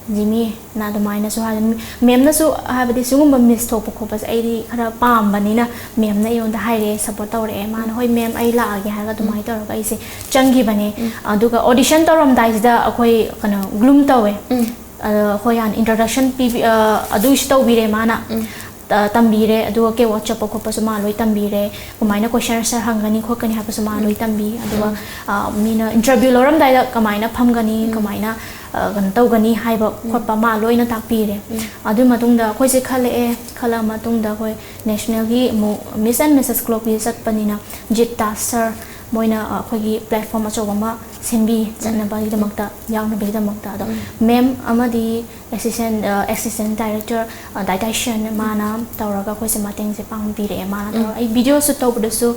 ꯖꯤꯃꯤꯅ ꯑꯗꯨꯃꯥꯏꯅꯁꯨ ꯍꯥꯏ-, ꯃꯦꯝꯅꯁꯨ ꯍꯥꯏꯕꯗꯤ ꯁꯤꯒꯨꯝꯕ Miss ꯊꯣꯛꯄ ꯈꯣꯠꯄꯁꯦ ꯑꯩꯗꯤ ꯈꯔ ꯄꯥꯝꯕꯅꯤꯅ ꯃꯦꯝꯅ ꯑꯩꯉꯣꯟꯗ ꯍꯥꯏꯔꯛꯑꯦ, support ꯇꯧꯔꯛꯑꯦ꯫ ꯃꯥꯅ, "ꯍꯣꯏ ꯃꯦꯝ, ꯑꯩ ꯂꯥꯛꯑꯒꯦ" ꯍꯥꯏꯔꯒ ꯑꯗꯨꯃꯥꯏꯅ ꯎꯝ꯫ ꯇꯧꯔꯒ ꯑꯩꯁꯦ ꯆꯪꯈꯤꯕꯅꯦ꯫ ꯎꯝ꯫ ꯑꯗꯨꯒ audition ꯇꯧꯔꯝꯗꯥꯏꯁꯤꯗ ꯑꯩꯈꯣꯏ ꯀꯩꯅꯣ, groom ꯇꯧꯋꯦ꯫ ꯎꯝ꯫ ꯑꯗ ꯑꯩꯈꯣꯏ ꯍꯥꯟꯅ introduction ꯄꯤꯕꯤ-, ꯑ, ꯑꯗꯨꯒꯤꯁꯨ ꯇꯧꯕꯤꯔꯦ ꯃꯥꯅ꯫ ꯎꯝ꯫ ꯇ-, ꯇꯝꯕꯤꯔꯦ꯫ ꯑꯗꯨꯒ catwalk ꯆꯠꯄ ꯈꯣꯠꯄꯁꯨ ꯃꯥ ꯂꯣꯏ ꯇꯝꯕꯤꯔꯦ꯫ ꯀꯃꯥꯏꯅ question answer ꯍꯪꯒꯅꯤ ꯈꯣꯠꯀꯅꯤ ꯍꯥꯏꯕꯁꯨ ꯃꯥ ꯎꯝ꯫ ꯂꯣꯏ ꯇꯝꯕꯤ꯫ ꯑꯗꯨꯒ, ꯎꯝ꯫ ꯑ, ꯃꯤꯅ interview ꯂꯧꯔꯝꯗꯥꯏꯗ ꯀꯃꯥꯏꯅ ꯐꯝꯒꯅꯤ, ꯎꯝ꯫ ꯀꯃꯥꯏꯅ, ꯑ, ꯀꯩꯅꯣ ꯇꯧꯒꯅꯤ ꯍꯥꯏꯕ ꯎꯝ꯫ ꯈꯣꯠꯄ ꯃꯥ ꯂꯣꯏꯅ ꯇꯥꯛꯄꯤꯔꯦ꯫ ꯎꯝ꯫ ꯑꯗꯨ ꯃꯇꯨꯡꯗ ꯑꯩꯈꯣꯏꯁꯦ ꯈꯜꯂꯛꯑꯦ꯫ ꯈꯜꯂꯛꯑ ꯃꯇꯨꯡꯗ ꯑꯩꯈꯣꯏ nationalꯒꯤ ꯑꯃꯨꯛ Miss and Missus Globeꯀꯤ ꯆꯠꯄꯅꯤꯅ ꯖꯤꯇꯥ sir, ꯃꯣꯏꯅ ꯑ, ꯑꯩꯈꯣꯏꯒꯤ ꯄ꯭ꯂꯦꯠꯐꯣꯝ ꯑꯆꯧꯕ ꯑꯃ ꯁꯦꯝꯕꯤ ꯆꯠꯅꯕꯒꯤꯗꯃꯛꯇ, ꯌꯥꯎꯅꯕꯒꯤꯗꯃꯛꯇ꯫ ꯑꯗꯣ ꯃꯦꯝ ꯑꯃꯗꯤ ꯑꯦꯁꯤꯁꯇꯦꯟ ꯑꯦꯁꯤꯁꯇꯦꯟ ꯗꯥꯏꯔꯦꯛꯇꯔ, ꯗꯥꯏꯇꯥꯏꯁꯤꯌꯟ, ꯃꯥꯅ ꯇꯧꯔꯒ ꯑꯩꯈꯣꯏꯁꯦ ꯃꯇꯦꯡꯁꯦ ꯄꯥꯡꯕꯤꯔꯛꯑꯦ꯫ ꯃꯥꯅ ꯇꯧꯔꯒ ꯑꯩ ꯚꯤꯗꯤꯑꯣ ꯁꯨꯠ ꯇꯧꯕꯗꯁꯨ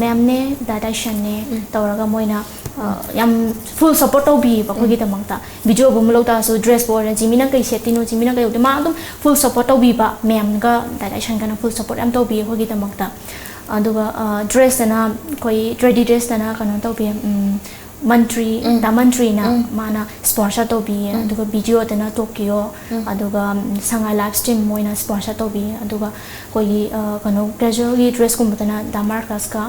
ꯃꯦꯝꯅꯦ, ꯗꯥꯏꯇꯥꯏꯁꯤꯌꯟꯅꯦ ꯇꯧꯔꯒ ꯃꯣꯏꯅ ꯑ, ꯌꯥꯝ ꯐꯨꯜ ꯁꯞꯄꯣꯔꯠ ꯇꯧꯕꯤꯌꯦꯕ ꯑꯩꯈꯣꯏꯒꯤꯗꯃꯛꯇ꯫ ꯚꯤꯗꯤꯑꯣꯕꯨ ꯑꯃ ꯂꯧ ꯇꯥꯔꯁꯨ, ꯗ꯭ꯔꯦꯁꯄꯨ ꯑꯣꯏꯔꯣ, ꯖꯤꯃꯤꯅ ꯀꯩ ꯁꯦꯠꯇꯣꯏꯅꯣ, ꯖꯤꯃꯤꯅ ꯀꯩ ꯎꯞꯇꯣꯏꯅꯣ, ꯃꯥ ꯑꯗꯨꯝ ꯐꯨꯜ ꯁꯞꯄꯣꯔꯠ ꯇꯧꯕꯤꯕ, ꯃꯦꯝꯒ ꯗꯥꯏꯇꯥꯏꯁꯟꯒꯅ ꯐꯨꯜ ꯁꯞꯄꯣꯔꯠ ꯌꯥꯝ ꯇꯧꯕꯤꯌꯦ ꯑꯩꯈꯣꯏꯒꯤꯗꯃꯛꯇ꯫ ꯑꯗꯨꯒ ꯗ꯭ꯔꯦꯁꯇꯅ ꯑꯩꯈꯣꯏ ꯇ꯭ꯔꯦꯗꯤ ꯗ꯭ꯔꯦꯁꯇꯅ ꯀꯩꯅꯣ ꯇꯧꯕꯤ, ꯎꯝ, ꯃꯟꯇ꯭ꯔꯤ, ꯗꯥ ꯃꯟꯇ꯭ꯔꯤꯅ ꯃꯥꯅ ꯁ꯭ꯄꯣꯟꯁꯔ ꯇꯧꯕꯤꯌꯦ꯫ ꯑꯗꯨꯒ ꯚꯤꯗꯤꯑꯣꯗꯅ ꯇꯣꯀꯤꯌꯣ, ꯑꯗꯨꯒ ꯎꯝ, ꯁꯉꯥꯏ ꯂꯥꯏꯚ ꯁ꯭ꯇ꯭ꯔꯤꯝ ꯃꯣꯏꯅ ꯁ꯭ꯄꯣꯟꯁꯔ ꯇꯧꯕꯤꯌꯦ꯫ ꯑꯗꯨꯒ ꯑꯩꯈꯣꯏꯒꯤ ꯑ, ꯀꯩꯅꯣ ꯀꯦꯖꯨꯋꯦꯜꯒꯤ ꯗ꯭ꯔꯦꯁꯀꯨꯝꯕꯗꯅ ꯗꯥ ꯃꯥꯔꯀꯁꯀ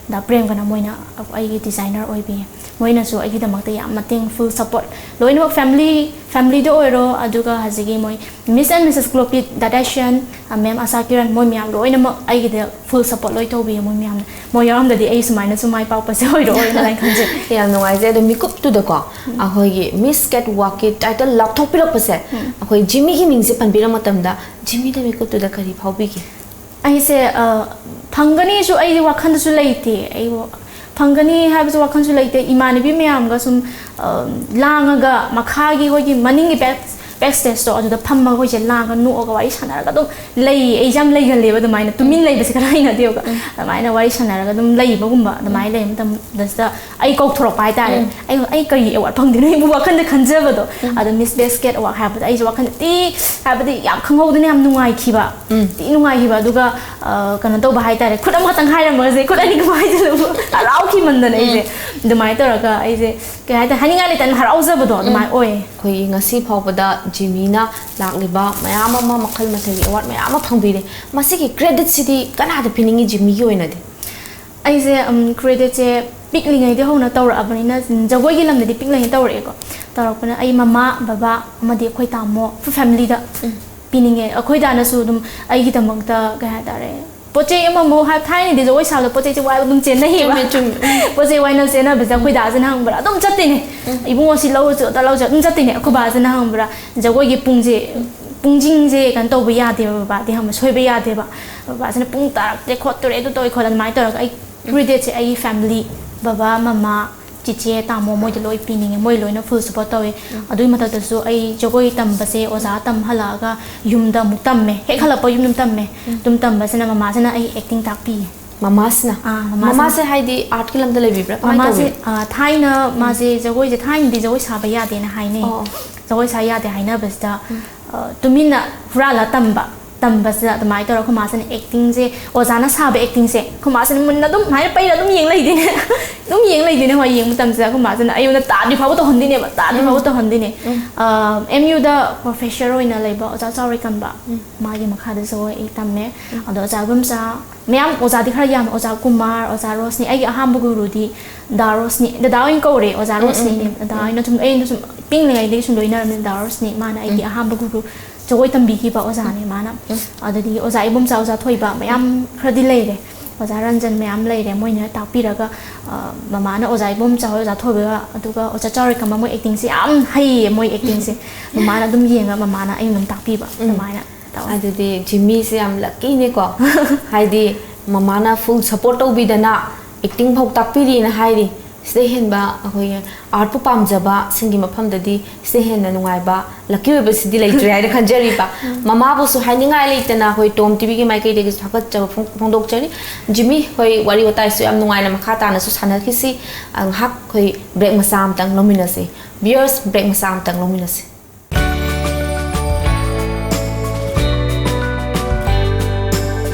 ꯗꯥ ꯄ꯭ꯔꯦꯝꯒꯅ ꯃꯣꯏꯅ ꯑꯩꯒꯤ ꯗꯤꯖꯥꯏꯅꯔ ꯑꯣꯏꯕꯤꯌꯦ꯫ ꯃꯣꯏꯅꯁꯨ ꯑꯩꯒꯤꯗꯃꯛꯇ ꯌꯥꯝ ꯃꯇꯦꯡ, ꯐꯨꯜ ꯁꯞꯄꯣꯔꯠ, ꯂꯣꯏꯅꯃꯛ ꯐꯦꯃꯤꯂꯤ, ꯐꯦꯃꯤꯂꯤꯗ ꯑꯣꯏꯔꯣ, ꯑꯗꯨꯒ ꯍꯧꯖꯤꯛꯀꯤ ꯃꯣꯏ ꯃꯤꯁ ꯑꯦꯟ ꯃꯤꯁꯦꯁ ꯒ꯭ꯂꯣꯄꯤꯠ, ꯗꯥ ꯗꯥꯏꯁꯤꯌꯟ, ꯃꯦꯝ ꯑꯁꯥ ꯀꯤꯔꯟ, ꯃꯣꯏ ꯃꯌꯥꯝ ꯂꯣꯏꯅꯃꯛ ꯑꯩꯒꯤꯗ ꯐꯨꯜ ꯁꯞꯄꯣꯔꯠ ꯂꯣꯏ ꯇꯧꯕꯤꯌꯦ꯫ ꯃꯣꯏ ꯃꯌꯥꯝꯅ, ꯃꯣꯏ ꯌꯥꯎꯔꯝꯗꯗꯤ ꯑꯩ ꯁꯨꯃꯥꯏꯅꯁꯨ ꯃꯥꯏ ꯄꯥꯛꯄꯁꯦ ꯑꯣꯏꯔꯛꯑꯣꯏꯅ ꯑꯩ ꯈꯟꯖꯩ꯫ ꯌꯥꯝ ꯅꯨꯡꯉꯥꯏꯖꯩ꯫ ꯑꯗꯣ ꯃꯤꯀꯨꯞꯇꯨꯗꯀꯣ, ꯑꯩꯈꯣꯏꯒꯤ ꯃꯤꯁ ꯀꯦꯠ ꯋꯥꯛꯀꯤ ꯇꯥꯏꯇꯜ ꯂꯥꯎꯊꯣꯛꯄꯤꯔꯛꯄꯁꯦ, ꯑꯩꯈꯣꯏ ꯖꯤꯃꯤꯒꯤ ꯃꯤꯡꯁꯦ ꯄꯟꯕꯤꯔ ꯃꯇꯝꯗ ꯖꯤꯃꯤꯗ ꯃꯤꯀꯨꯞꯇꯨꯗ ꯀꯔꯤ ꯐꯥꯎꯕꯤꯒꯦ? ꯑꯩꯁꯦ ꯑ, ꯐꯪꯒꯅꯤꯁꯨ ꯑꯩꯒꯤ ꯋꯥꯈꯜꯗꯁꯨ ꯂꯩꯇꯦ꯫ ꯑꯩ ꯋꯥ-, ꯐꯪꯒꯅꯤ ꯍꯥꯏꯕꯁꯨ ꯋꯥꯈꯜꯁꯨ ꯂꯩꯇꯦ꯫ ꯏꯃꯥꯟꯅꯕꯤ ꯃꯌꯥꯝꯒ ꯁꯨꯝ ꯑ, ꯂꯥꯡꯉꯒ, ꯃꯈꯥꯒꯤ ꯑꯩꯈꯣꯏꯒꯤ ꯃꯅꯤꯡꯒꯤ ꯕꯦꯛ, ꯕꯦꯛ ꯁ꯭ꯇꯦꯖꯇꯣ, ꯑꯗꯨꯗ ꯐꯝꯃꯒ ꯑꯩꯈꯣꯏꯁꯦ ꯂꯥꯡꯉꯒ ꯅꯣꯛꯑꯒ ꯋꯥꯔꯤ ꯁꯥꯟꯅꯔꯒ ꯑꯗꯨꯝ ꯂꯩꯌꯦ꯫ ꯑꯩꯁꯦ ꯌꯥꯝ ꯂꯩꯒꯜꯂꯦꯕ ꯑꯗꯨꯃꯥꯏꯅ, ꯇꯨꯃꯤꯟ ꯂꯩꯕꯁꯦ ꯈꯔ ꯍꯩꯅꯗꯦꯕ꯫ ꯑꯗꯨꯃꯥꯏꯅ ꯋꯥꯔꯤ ꯁꯥꯟꯅꯔꯒ ꯑꯗꯨꯝ ꯂꯩꯕꯒꯨꯝꯕ ꯑꯗꯨꯃꯥꯏꯅ ꯂꯩꯕ ꯃꯇꯝꯗꯁꯤꯗ ꯑꯩ ꯀꯧꯊꯣꯔꯛꯄ ꯍꯥꯏꯇꯥꯔꯦ꯫ ꯑꯩ, ꯑꯩ ꯀꯔꯤ ꯑꯦꯋꯥꯔꯗ ꯐꯪꯗꯣꯏꯅꯣ ꯑꯩꯕꯨ ꯋꯥꯈꯜꯗ ꯈꯟꯖꯕꯗꯣ꯫ ꯑꯗꯣ ꯃꯤꯁ ꯕꯦꯁ ꯀꯦꯠ ꯋꯥꯛ ꯍꯥꯏꯕꯗ ꯑꯩꯁꯦ ꯋꯥꯈꯜꯗ ꯇꯤ, ꯍꯥꯏꯕꯗꯤ ꯌꯥꯝ ꯈꯪꯍꯧꯗꯅ ꯌꯥꯝ ꯅꯨꯡꯉꯥꯏꯈꯤꯕ꯫ ꯇꯤ ꯅꯨꯡꯉꯥꯏꯈꯤꯕ꯫ ꯑꯗꯨꯒ ꯑ, ꯀꯩꯅꯣ ꯇꯧꯕ ꯍꯥꯏꯇꯥꯔꯦ, ꯈꯨꯠ ꯑꯃꯈꯛꯇꯪ ꯍꯥꯏꯔꯝꯃꯒꯁꯦ, ꯈꯨꯠ ꯑꯅꯤꯒꯨꯝꯕ ꯍꯥꯏꯖꯤꯜꯂꯨꯕ, ꯍꯔꯥꯎꯈꯤꯃꯟꯗꯅ ꯑꯩꯁꯦ ꯑꯗꯨꯃꯥꯏꯅ ꯇꯧꯔꯒ ꯑꯩꯁꯦ, ꯀꯩ ꯍꯥꯏꯇꯥꯔꯦ, ꯍꯥꯏꯅꯤꯡꯉꯥꯏ ꯂꯩꯇꯅ ꯍꯔꯥꯎꯖꯕꯗꯣ ꯑꯗꯨꯃꯥꯏꯅ ꯑꯣꯏꯌꯦ꯫ ꯑꯩꯈꯣꯏꯒꯤ ꯉꯁꯤ ꯐꯥꯎꯕꯗ ꯖꯤꯃꯤꯅ ꯂꯥꯛꯂꯤꯕ ꯃꯌꯥꯝ ꯑꯃ, ꯃꯈꯜ ꯃꯊꯦꯜꯒꯤ ꯑꯦꯋꯥꯔꯗ ꯃꯌꯥꯝ ꯑꯃ ꯐꯪꯕꯤꯔꯦ꯫ ꯃꯁꯤꯒꯤ ꯀ꯭ꯔꯦꯗꯤꯠꯁꯤꯗꯤ ꯀꯅꯥꯗ ꯄꯤꯅꯤꯡꯉꯤ, ꯖꯤꯃꯤꯒꯤ ꯑꯣꯏꯅꯗꯤ? ꯑꯩꯁꯦ, ꯎꯝ, ꯀ꯭ꯔꯦꯗꯤꯠꯁꯦ ꯄꯤꯛꯂꯤꯉꯩꯗꯒꯤ ꯍꯧꯅ ꯇꯧꯔꯛꯑꯕꯅꯤꯅ, ꯎꯝ, ꯖꯒꯣꯏꯒꯤ ꯂꯝꯗꯗꯤ ꯄꯤꯛꯂꯤꯉꯩ ꯇꯧꯔꯛꯑꯦꯀꯣ꯫ ꯇꯧꯔꯛꯄꯅ ꯑꯩ ꯃꯃꯥ, ꯕꯕꯥ ꯑꯃꯗꯤ ꯑꯩꯈꯣꯏ ꯇꯥꯃꯣ, ꯑꯩꯈꯣꯏ ꯐꯦꯃꯤꯂꯤꯗ ꯄꯤꯅꯤꯡꯉꯦ꯫ ꯑꯩꯈꯣꯏ ꯗꯥꯅꯁꯨ ꯑꯗꯨꯝ ꯑꯩꯒꯤꯗꯃꯛꯇ, ꯀꯩ ꯍꯥꯏꯇꯥꯔꯦ, ꯄꯣꯠ ꯆꯩ ꯑꯃꯃꯨꯛ ꯍꯥꯏ-, ꯊꯥꯏꯅꯗꯤ ꯖꯒꯣꯏ ꯁꯥꯕꯗ ꯄꯣꯠ ꯆꯩꯁꯦ ꯋꯥꯏꯕ ꯑꯗꯨꯝ ꯆꯦꯟꯅꯩꯌꯦꯕ꯫ ꯆꯨꯝꯃꯦ, ꯆꯨꯝꯃꯦ꯫ ꯎꯝ꯫ ꯄꯣꯠ ꯆꯩ ꯋꯥꯏꯅꯕ ꯆꯦꯟꯅꯕꯁꯤꯗ ꯑꯩꯈꯣꯏ ꯗꯥꯁꯤꯅ ꯍꯪꯕ꯭ꯔꯥ, "ꯑꯗꯨꯝ ꯆꯠꯇꯣꯏꯅꯦ꯫ ꯎꯝ꯫ ꯏꯕꯨꯡꯉꯣ ꯁꯤ ꯂꯧꯔꯨꯆꯣ, ꯑꯗ ꯂꯧꯔꯨꯆꯣ", ꯑꯗꯨꯝ ꯆꯠꯇꯣꯏꯅꯦ꯫ ꯑꯩꯈꯣꯏ ꯕꯥꯁꯤꯅ ꯍꯪꯕ꯭ꯔꯥ, ꯖꯒꯣꯏꯒꯤ ꯄꯨꯡꯁꯦ, ꯄꯨꯡꯁꯤꯡꯁꯦ ꯀꯩꯅꯣ ꯇꯧꯕ ꯌꯥꯗꯦꯕ, ꯕꯕꯥꯗꯤ ꯍꯪꯕ ꯁꯣꯏꯕ ꯌꯥꯗꯦꯕ꯫ ꯕꯕꯥꯁꯤꯅ "ꯄꯨꯡ ꯇꯥꯔꯛꯇ꯭ꯔꯦ ꯈꯣꯠꯇ꯭ꯔꯦ, ꯑꯗꯨ ꯇꯧꯋꯦ ꯈꯣꯠꯂꯦ", ꯑꯗꯨꯃꯥꯏꯅ ꯇꯧꯔꯒ ꯑꯩ ꯄ꯭ꯔꯤꯌꯣꯔꯤꯇꯤꯁꯦ ꯑꯩꯒꯤ ꯐꯦꯃꯤꯂꯤ, ꯕꯕꯥ, ꯃꯃꯥ, ꯆꯤꯆꯦ, ꯇꯥꯃꯣ, ꯃꯣꯏꯗ ꯂꯣꯏ ꯄꯤꯅꯤꯡꯉꯦ꯫ ꯃꯣꯏ ꯂꯣꯏꯅ ꯐꯨꯜ ꯁꯄꯣꯔꯠ ꯇꯧꯋꯦ꯫ ꯑꯗꯨꯒꯤ ꯃꯊꯛꯇꯁꯨ ꯑꯩ ꯖꯒꯣꯏ ꯇꯝꯕꯁꯦ ꯑꯣꯖꯥ ꯇꯝ ꯍꯜꯂꯛꯑꯒ ꯌꯨꯝꯗ ꯑꯃꯨꯛ ꯇꯝꯃꯦ꯫ ꯍꯦꯛ ꯍꯜꯂꯛꯄ ꯌꯨꯝꯗ ꯑꯗꯨꯝ ꯇꯝꯃꯦ꯫ ꯑꯗꯨꯝ ꯇꯝꯕꯁꯤꯅ ꯃꯃꯥꯁꯤꯅ ꯑꯩ ꯑꯦꯛꯇꯤꯡ ꯇꯥꯛꯄꯤꯌꯦ꯫ ꯃꯃꯥꯁꯤꯅ? ꯑꯥ, ꯃꯃꯥꯁꯤꯅ꯫ ꯃꯃꯥꯁꯦ ꯍꯥꯏꯗꯤ ꯑꯥꯔꯠꯀꯤ ꯂꯝꯗ ꯂꯩꯕꯤꯕ꯭ꯔꯥ? ꯀꯃꯥꯏꯅ ꯃꯃꯥꯁꯦ, ꯇꯧꯕꯤ? ꯑꯥ, ꯊꯥꯏꯅ ꯃꯥꯁꯦ ꯖꯒꯣꯏꯁꯦ, ꯊꯥꯏꯅꯗꯤ ꯖꯒꯣꯏ ꯁꯥꯕ ꯌꯥꯗꯦꯅ ꯍꯥꯏꯅꯩ꯫ ꯑꯣ꯫ ꯖꯒꯣꯏ ꯁꯥ ꯌꯥꯗꯦ ꯍꯥꯏꯅꯕꯁꯤꯗ, ꯑ, ꯇꯨꯃꯤꯟꯅ ꯍꯨꯔꯥꯜꯂ ꯇꯝꯕ꯫ ꯇꯝꯕꯁꯤꯗ ꯑꯗꯨꯃꯥꯏꯅ ꯇꯧꯔꯒ ꯑꯩꯈꯣꯏ ꯃꯥꯁꯤꯅ ꯑꯦꯛꯇꯤꯡꯁꯦ, ꯑꯣꯖꯥꯅ ꯁꯥꯕ ꯑꯦꯛꯇꯤꯡꯁꯦ ꯑꯩꯈꯣꯏ ꯃꯥꯁꯤꯅ ꯃꯨꯟꯅ ꯑꯗꯨꯝ ꯍꯥꯏꯅ ꯄꯩꯔ ꯑꯗꯨꯝ ꯌꯦꯡ ꯂꯩꯗꯣꯏꯅꯦ꯫ ꯑꯗꯨꯝ ꯌꯦꯡ ꯂꯩꯗꯣꯏꯅꯦ꯫ ꯍꯣꯏ, ꯌꯦꯡꯕ ꯃꯇꯝꯁꯤꯗ ꯑꯩꯈꯣꯏ ꯃꯥꯁꯤꯅ ꯑꯩꯉꯣꯟꯗ ꯇꯥꯗ꯭ꯔꯤ ꯐꯥꯎꯕ ꯇꯧꯍꯟꯗꯣꯏꯅꯦꯕ, ꯇꯥꯗ꯭ꯔꯤ ꯐꯥꯎꯕ ꯇꯧꯍꯟꯗꯣꯏꯅꯦ꯫ ꯑꯦꯝ ꯌꯨꯗ ꯄ꯭ꯔꯣꯐꯦꯁꯔ ꯑꯣꯏꯅ ꯂꯩꯕ ꯑꯣꯖꯥ ꯆꯥꯎꯔꯩꯀꯝꯕ, ꯃꯥꯒꯤ ꯃꯈꯥꯗ ꯖꯒꯣꯏ ꯑꯩ ꯇꯝꯃꯦ꯫ ꯑꯗꯣ ꯑꯣꯖꯥ ꯏꯕꯣꯝꯆꯥ, ꯃꯌꯥꯝ ꯑꯣꯖꯥꯗꯤ ꯈꯔ ꯌꯥꯝꯃꯦ, ꯑꯣꯖꯥ ꯀꯨꯃꯥꯔ, ꯑꯣꯖꯥ ꯔꯣꯁꯅꯤ, ꯑꯩꯒꯤ ꯑꯍꯥꯟꯕ ꯒꯨꯔꯨꯗꯤ ꯗꯥ ꯔꯣꯁꯅꯤ, ꯗꯗꯥ ꯑꯣꯏꯅ ꯀꯧꯔꯦ, ꯑꯣꯖꯥ ꯔꯣꯁꯅꯤꯅꯦ꯫ ꯗꯗꯥ ꯑꯣꯏꯅ ꯁꯨꯝ, ꯑꯩꯅ ꯁꯨꯝ ꯄꯤꯛꯂꯤꯉꯩꯗꯒꯤ ꯁꯨꯝ ꯂꯣꯏꯅꯔꯝꯃꯤ ꯗꯥ ꯔꯣꯁꯅꯤ꯫ ꯃꯥꯅ ꯑꯩꯒꯤ ꯑꯍꯥꯟꯕ ꯒꯨꯔꯨ, ꯖꯒꯣꯏ ꯇꯝꯕꯤꯈꯤꯕ ꯑꯣꯖꯥꯅꯦ ꯃꯥꯅ꯫ ꯑꯗꯨꯗꯒꯤ ꯑꯣꯖꯥ ꯏꯕꯣꯝꯆꯥ, ꯑꯣꯖꯥ ꯊꯣꯏꯕ, ꯃꯌꯥꯝ ꯈꯔꯗꯤ ꯂꯩꯔꯦ꯫ ꯑꯣꯖꯥ ꯔꯟꯖꯟ, ꯃꯌꯥꯝ ꯂꯩꯔꯦ꯫ ꯃꯣꯏꯅ ꯇꯥꯛꯄꯤꯔꯒ, ꯑ, ꯃꯃꯥꯅ ꯑꯣꯖꯥ ꯏꯕꯣꯝꯆꯥ ꯍꯣꯏ, ꯑꯣꯖꯥ ꯊꯣꯏꯕ, ꯑꯗꯨꯒ ꯑꯣꯖꯥ ꯆꯥꯎꯔꯩꯀꯝꯕ, ꯃꯣꯏ ꯑꯦꯛꯇꯤꯡꯁꯦ ꯌꯥꯝ ꯍꯩꯌꯦ꯫ ꯃꯣꯏ ꯑꯦꯛꯇꯤꯡꯁꯦ ꯃꯃꯥꯅ ꯑꯗꯨꯝ ꯌꯦꯡꯉ ꯃꯃꯥꯅ ꯑꯩꯉꯣꯟꯗ ꯑꯗꯨꯝ ꯇꯥꯛꯄꯤꯕ꯫ ꯑꯗꯨꯃꯥꯏꯅ ꯇꯧꯋꯦ꯫ ꯑꯗꯨꯗꯤ ꯖꯤꯃꯤꯁꯦ ꯌꯥꯝ ꯂꯛꯀꯤꯅꯦꯀꯣ꯫ ꯍꯥꯏꯗꯤ ꯃꯃꯥꯅ ꯐꯨꯜ ꯁꯄꯣꯔꯠ ꯇꯧꯕꯤꯗꯅ ꯑꯦꯛꯇꯤꯡ ꯐꯥꯎ ꯇꯥꯛꯄꯤꯔꯤꯅ ꯍꯥꯏꯔꯤ꯫ ꯁꯤꯗꯩ ꯍꯦꯟꯕ ꯑꯩꯈꯣꯏꯒꯤ ꯑꯥꯔꯠꯄꯨ ꯄꯥꯝꯖꯕ ꯁꯤꯡꯒꯤ ꯃꯐꯝꯗꯗꯤ ꯁꯤꯗꯩ ꯍꯦꯟꯅ ꯅꯨꯡꯉꯥꯏꯕ, ꯂꯛꯀꯤ ꯑꯣꯏꯕꯁꯤꯗꯤ ꯂꯩꯇ꯭ꯔꯦ ꯍꯥꯏꯅ ꯈꯟꯖꯔꯤꯕ꯫ ꯃꯃꯥꯕꯨꯁꯨ ꯍꯥꯏꯅꯤꯡꯉꯥꯏ ꯂꯩꯇꯅ ꯑꯩꯈꯣꯏ ꯇꯣꯝ ꯇꯤꯚꯤꯒꯤ ꯃꯥꯏꯀꯩꯗꯒꯤꯁꯨ ꯊꯥꯒꯠꯆꯕ ꯐꯣꯡ-, ꯐꯣꯡꯗꯣꯛꯆꯔꯤ꯫ ꯖꯤꯃꯤ, ꯑꯩꯈꯣꯏ ꯋꯥꯔꯤ ꯋꯥꯇꯥꯏꯁꯨ ꯌꯥꯝ ꯅꯨꯡꯉꯥꯏꯅ ꯃꯈꯥ ꯇꯥꯅꯁꯨ ꯁꯥꯟꯅꯈꯤꯁꯤ꯫ ꯑ, ꯉꯥꯏꯍꯥꯛ ꯑꯩꯈꯣꯏ ꯕ꯭ꯔꯦꯛ ꯃꯆꯥ ꯑꯃꯇꯪ ꯂꯧꯃꯤꯟꯅꯁꯤ꯫ ꯚꯤꯌꯔꯁ, ꯕ꯭ꯔꯦꯛ ꯃꯆꯥ ꯑꯃꯇꯪ ꯂꯧꯃꯤꯟꯅꯁꯤ꯫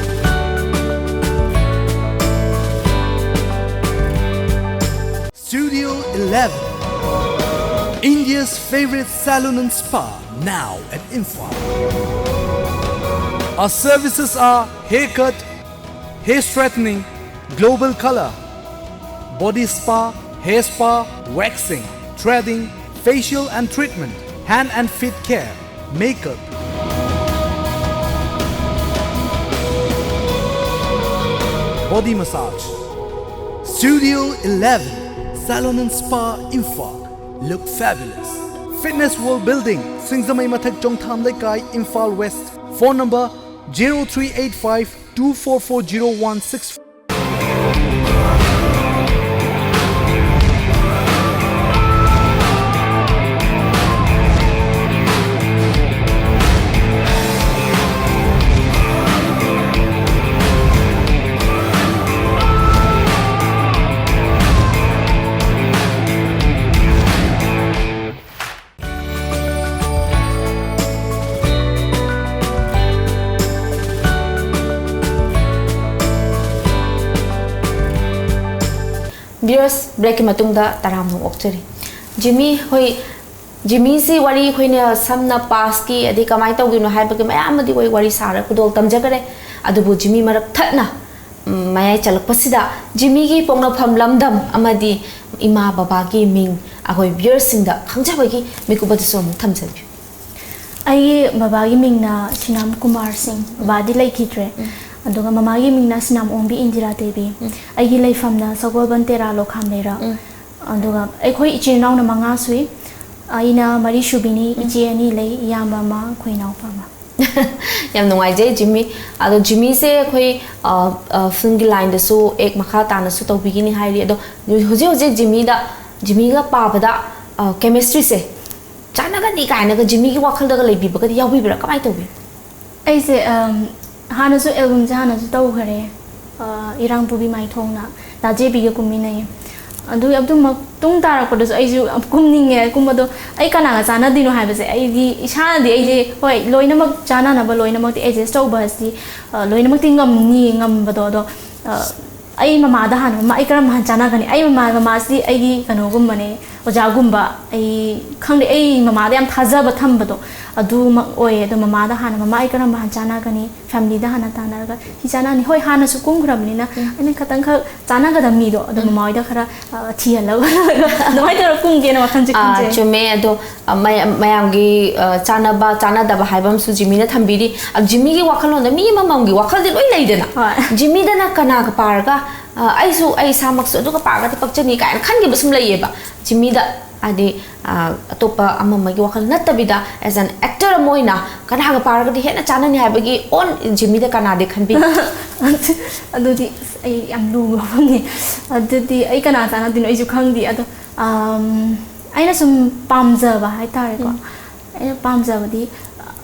Studio eleven, India's favorite salon and spa, now at Imphal. Our services are haircut, hair straightening, global color, body spa, hair spa, waxing, threading, facial and treatment, hand and feet care, makeup, body massage. Studio eleven, Salon and Spa, Imphal. Look fabulous. Fitness World Building, Singzamei Mathak, Chongtham Leikai, Imphal West. Phone number zero three eight five two four four zero one six. Years ꯕ꯭ꯔꯦꯛꯀꯤ ꯃꯇꯨꯡꯗ ꯇꯔꯥꯝꯅ ꯑꯣꯛꯆꯔꯤ꯫ ꯖꯤꯃꯤ, ꯍꯣꯏ, ꯖꯤꯃꯤꯁꯤ ꯋꯥꯔꯤ ꯑꯩꯈꯣꯏꯅ ꯁꯝꯅ ꯄꯥꯁꯀꯤ ꯑꯗꯩ ꯀꯃꯥꯏꯅ ꯇꯧꯈꯤꯕꯅꯣ ꯍꯥꯏꯕꯒꯤ ꯃꯌꯥꯝ ꯑꯃꯗꯤ ꯑꯩꯈꯣꯏ ꯋꯥꯔꯤ ꯁꯥꯔꯦ, ꯈꯨꯗꯣꯜ ꯇꯝꯖꯈꯔꯦ꯫ ꯑꯗꯨꯕꯨ ꯖꯤꯃꯤ ꯃꯔꯛ ꯊꯠꯅ, ꯎꯝ, ꯃꯌꯥꯏ ꯆꯜꯂꯛꯄꯁꯤꯗ ꯖꯤꯃꯤꯒꯤ ꯄꯣꯛꯅꯐꯝ ꯂꯝꯗꯝ ꯑꯃꯗꯤ ꯏꯃꯥ ꯕꯕꯥꯒꯤ ꯃꯤꯡ ꯑꯩꯈꯣꯏ ꯚ꯭ꯌꯨꯌꯔꯁꯤꯡꯗ ꯈꯪꯖꯕꯒꯤ ꯃꯤꯀꯨꯞ ꯑꯗꯨꯁꯨ ꯑꯃꯨꯛ ꯊꯝꯖꯒꯦ꯫ ꯑꯩꯒꯤ ꯕꯕꯥꯒꯤ ꯃꯤꯡꯅ ꯁꯤꯅꯥꯝ ꯀꯨꯃꯥꯔ ꯁꯤꯡ, ꯕꯕꯥꯗꯤ ꯂꯩꯈꯤꯗ꯭ꯔꯦ꯫ ꯑꯗꯨꯒ ꯃꯃꯥꯒꯤ ꯃꯤꯡꯅ ꯁꯤꯅꯥꯝ ꯑꯣꯡꯕꯤ ꯏꯟꯗꯤꯔꯥ ꯗꯦꯕꯤ꯫ ꯑꯩꯒꯤ ꯂꯩꯐꯝꯅ ꯁꯒꯣꯜꯕꯟ ꯇꯦꯔꯥ ꯂꯣꯈꯥꯝ ꯂꯩꯔꯛ꯫ ꯑꯗꯨꯒ ꯑꯩꯈꯣꯏ ꯏꯆꯤꯜ ꯏꯅꯥꯎꯅ ꯃꯉꯥ ꯁꯨꯏ꯫ ꯑꯩꯅ ꯃꯔꯤ ꯁꯨꯕꯤꯅꯤ, ꯏꯆꯦ ꯑꯅꯤ ꯂꯩ, ꯏꯌꯥꯝꯕ ꯑꯃ, ꯑꯩꯈꯣꯏ ꯏꯅꯥꯎꯄꯥ ꯑꯃ꯫ ꯌꯥꯝ ꯅꯨꯡꯉꯥꯏꯖꯩ ꯖꯤꯃꯤ꯫ ꯑꯗꯣ ꯖꯤꯃꯤꯁꯦ ꯑꯩꯈꯣꯏ, ꯑ, ꯑ, ꯐꯤꯜꯝꯒꯤ ꯂꯥꯏꯟꯗꯁꯨ ꯑꯦꯛ ꯃꯈꯥ ꯇꯥꯅꯁꯨ ꯇꯧꯕꯤꯒꯅꯤ ꯍꯥꯏꯔꯤ꯫ ꯑꯗꯣ ꯍꯧꯖꯤꯛ ꯍꯧꯖꯤꯛ ꯖꯤꯃꯤꯗ, ꯖꯤꯃꯤꯒ ꯄꯥꯕꯗ, ꯑ, ꯀꯦꯃꯤꯁꯇ꯭ꯔꯤꯁꯦ ꯆꯥꯟꯅꯒꯅꯤ ꯀꯥꯏꯅꯒ ꯖꯤꯃꯤꯒꯤ ꯋꯥꯈꯜꯗꯒ ꯂꯩꯕꯤꯕꯒꯗꯤ ꯌꯥꯎꯕꯤꯕ꯭ꯔꯥ? ꯀꯃꯥꯏꯅ ꯇꯧꯕꯤ? ꯑꯩꯁꯦ, ꯑꯝ, ꯍꯥꯟꯅꯁꯨ ꯑꯦꯜꯕꯝꯁꯦ ꯍꯥꯟꯅꯁꯨ ꯇꯧꯈꯔꯦ꯫ ꯑ, ꯏꯔꯥꯡꯄꯨꯕꯤ ꯃꯥꯏꯊꯣꯡꯅ ꯗꯥ ꯖꯦꯕꯤꯒ ꯀꯨꯝꯃꯤꯟꯅꯩꯌꯦ꯫ ꯑꯗꯨꯒꯤ ꯑꯗꯨ ꯃꯇꯨꯡ ꯇꯥꯔꯛꯄꯗꯁꯨ ꯑꯩꯁꯨ ꯌꯥꯝ ꯀꯨꯝꯅꯤꯡꯉꯦ꯫ ꯀꯨꯝꯕꯗꯣ ꯑꯩ ꯀꯅꯥꯒ ꯆꯥꯟꯅꯗꯣꯏꯅꯣ ꯍꯥꯏꯕꯁꯦ, ꯑꯩꯗꯤ ꯏꯁꯥꯅꯗꯤ, ꯑꯩꯁꯦ, ꯍꯣꯏ, ꯂꯣꯏꯅꯃꯛ ꯆꯥꯟꯅꯅꯕ ꯂꯣꯏꯅꯃꯛꯇꯤ ꯑꯦꯗꯖꯁ ꯇꯧꯕ ꯑꯁꯤ, ꯑ, ꯂꯣꯏꯅꯃꯛꯇꯤ ꯉꯝꯅꯤ, ꯉꯝꯕꯗꯣ꯫ ꯑꯗꯣ, ꯑ, ꯑꯩ ꯃꯃꯥꯗ ꯍꯥꯟꯅ, "ꯃꯃꯥ, ꯑꯩ ꯀꯔꯝꯕ ꯍꯥꯟꯅ ꯆꯥꯟꯅꯒꯅꯤ?" ꯑꯩ ꯃꯃꯥ, ꯃꯃꯥꯁꯤꯗꯤ ꯑꯩꯒꯤ ꯀꯩꯅꯣꯒꯨꯝꯕꯅꯦ, ꯑꯣꯖꯥꯒꯨꯝꯕ꯫ ꯑꯩ ꯈꯪꯗꯦ, ꯑꯩ ꯃꯃꯥꯗ ꯌꯥꯝ ꯊꯥꯖꯕ ꯊꯝꯕꯗꯣ ꯑꯗꯨꯃꯛ ꯑꯣꯏꯌꯦ꯫ ꯑꯗꯣ ꯃꯃꯥꯗ ꯍꯥꯟꯅ, "ꯃꯃꯥ, ꯑꯩ ꯀꯔꯝꯕ ꯍꯥꯟꯅ ꯆꯥꯟꯅꯒꯅꯤ?" ꯐꯦꯃꯤꯂꯤꯗ ꯍꯥꯟꯅ ꯇꯥꯟꯅꯔꯒ, "ꯁꯤ ꯆꯥꯟꯅꯅꯤ"꯫ ꯍꯣꯏ, ꯍꯥꯟꯅꯁꯨ ꯀꯨꯝꯈ꯭ꯔꯕꯅꯤꯅ ꯑꯩꯅ ꯈꯤꯇꯪꯈꯛ ꯆꯥꯟꯅꯒꯗꯕ ꯃꯤꯗꯣ ꯑꯗꯣ ꯃꯃꯥ ꯍꯣꯏꯗ ꯈꯔ, ꯑ, ꯊꯤꯍꯜꯂꯒ ꯑꯗꯨꯃꯥꯏꯅ ꯇꯧꯔꯒ ꯀꯨꯝꯒꯦꯅ ꯋꯥꯈꯜꯁꯦ ꯑꯥ, ꯈꯟꯖꯩ꯫ ꯆꯨꯝꯃꯦ꯫ ꯑꯗꯣ, ꯑ, ꯃꯌꯥꯝ, ꯃꯌꯥꯝꯒꯤ, ꯑ, ꯆꯥꯟꯅꯕ ꯆꯥꯟꯅꯗꯕ ꯍꯥꯏꯕ ꯑꯃꯁꯨ ꯖꯤꯃꯤꯅ ꯊꯝꯕꯤꯔꯤ꯫ ꯑ, ꯖꯤꯃꯤꯒꯤ ꯋꯥꯈꯜꯂꯣꯟꯗ ꯃꯤ ꯑꯃꯃꯝꯒꯤ ꯋꯥꯈꯜꯗꯤ ꯂꯣꯏ ꯂꯩꯗꯅ꯫ ꯍꯣꯏ꯫ ꯖꯤꯃꯤꯗꯅ ꯀꯅꯥꯒ ꯄꯥꯔꯒ, ꯑ, "ꯑꯩꯁꯨ ꯑꯩ ꯏꯁꯥꯃꯛꯁꯨ ꯑꯗꯨꯒ ꯄꯥꯔꯒꯗꯤ ꯄꯛꯆꯅꯤ" ꯀꯥꯏꯅ ꯈꯟꯈꯤꯕ ꯁꯨꯝ ꯂꯩꯌꯦꯕ꯫ ꯖꯤꯃꯤꯗ, ꯍꯥꯏꯗꯤ, ꯑ, ꯑꯇꯣꯞꯄ ꯑꯃ ꯑꯃꯒꯤ ꯋꯥꯈꯜ ꯅꯠꯇꯕꯤꯗ, as an actor ꯑꯃ ꯑꯣꯏꯅ ꯀꯅꯥꯒ ꯄꯥꯔꯒꯗꯤ ꯍꯦꯟꯅ ꯆꯥꯟꯅꯅꯤ ꯍꯥꯏꯕꯒꯤ ꯑꯣꯟ ꯖꯤꯃꯤꯗ ꯀꯅꯥꯗꯤ ꯈꯟꯕꯤ? ꯑꯗꯨꯗꯤ ꯑꯁ, ꯑꯩ ꯌꯥꯝ ꯂꯨꯕ ꯋꯥꯐꯝꯅꯤ꯫ ꯑꯗꯨꯗꯤ ꯑꯩ ꯀꯅꯥ ꯆꯥꯟꯅꯗꯣꯏꯅꯣ ꯑꯩꯁꯨ ꯈꯪꯗꯦ꯫ ꯑꯗꯣ, ꯑꯝ, ꯑꯩꯅ ꯁꯨꯝ ꯄꯥꯝꯖꯕ ꯍꯥꯏꯇꯥꯔꯦꯀꯣ꯫ ꯑꯩꯅ ꯄꯥꯝꯖꯕꯗꯤ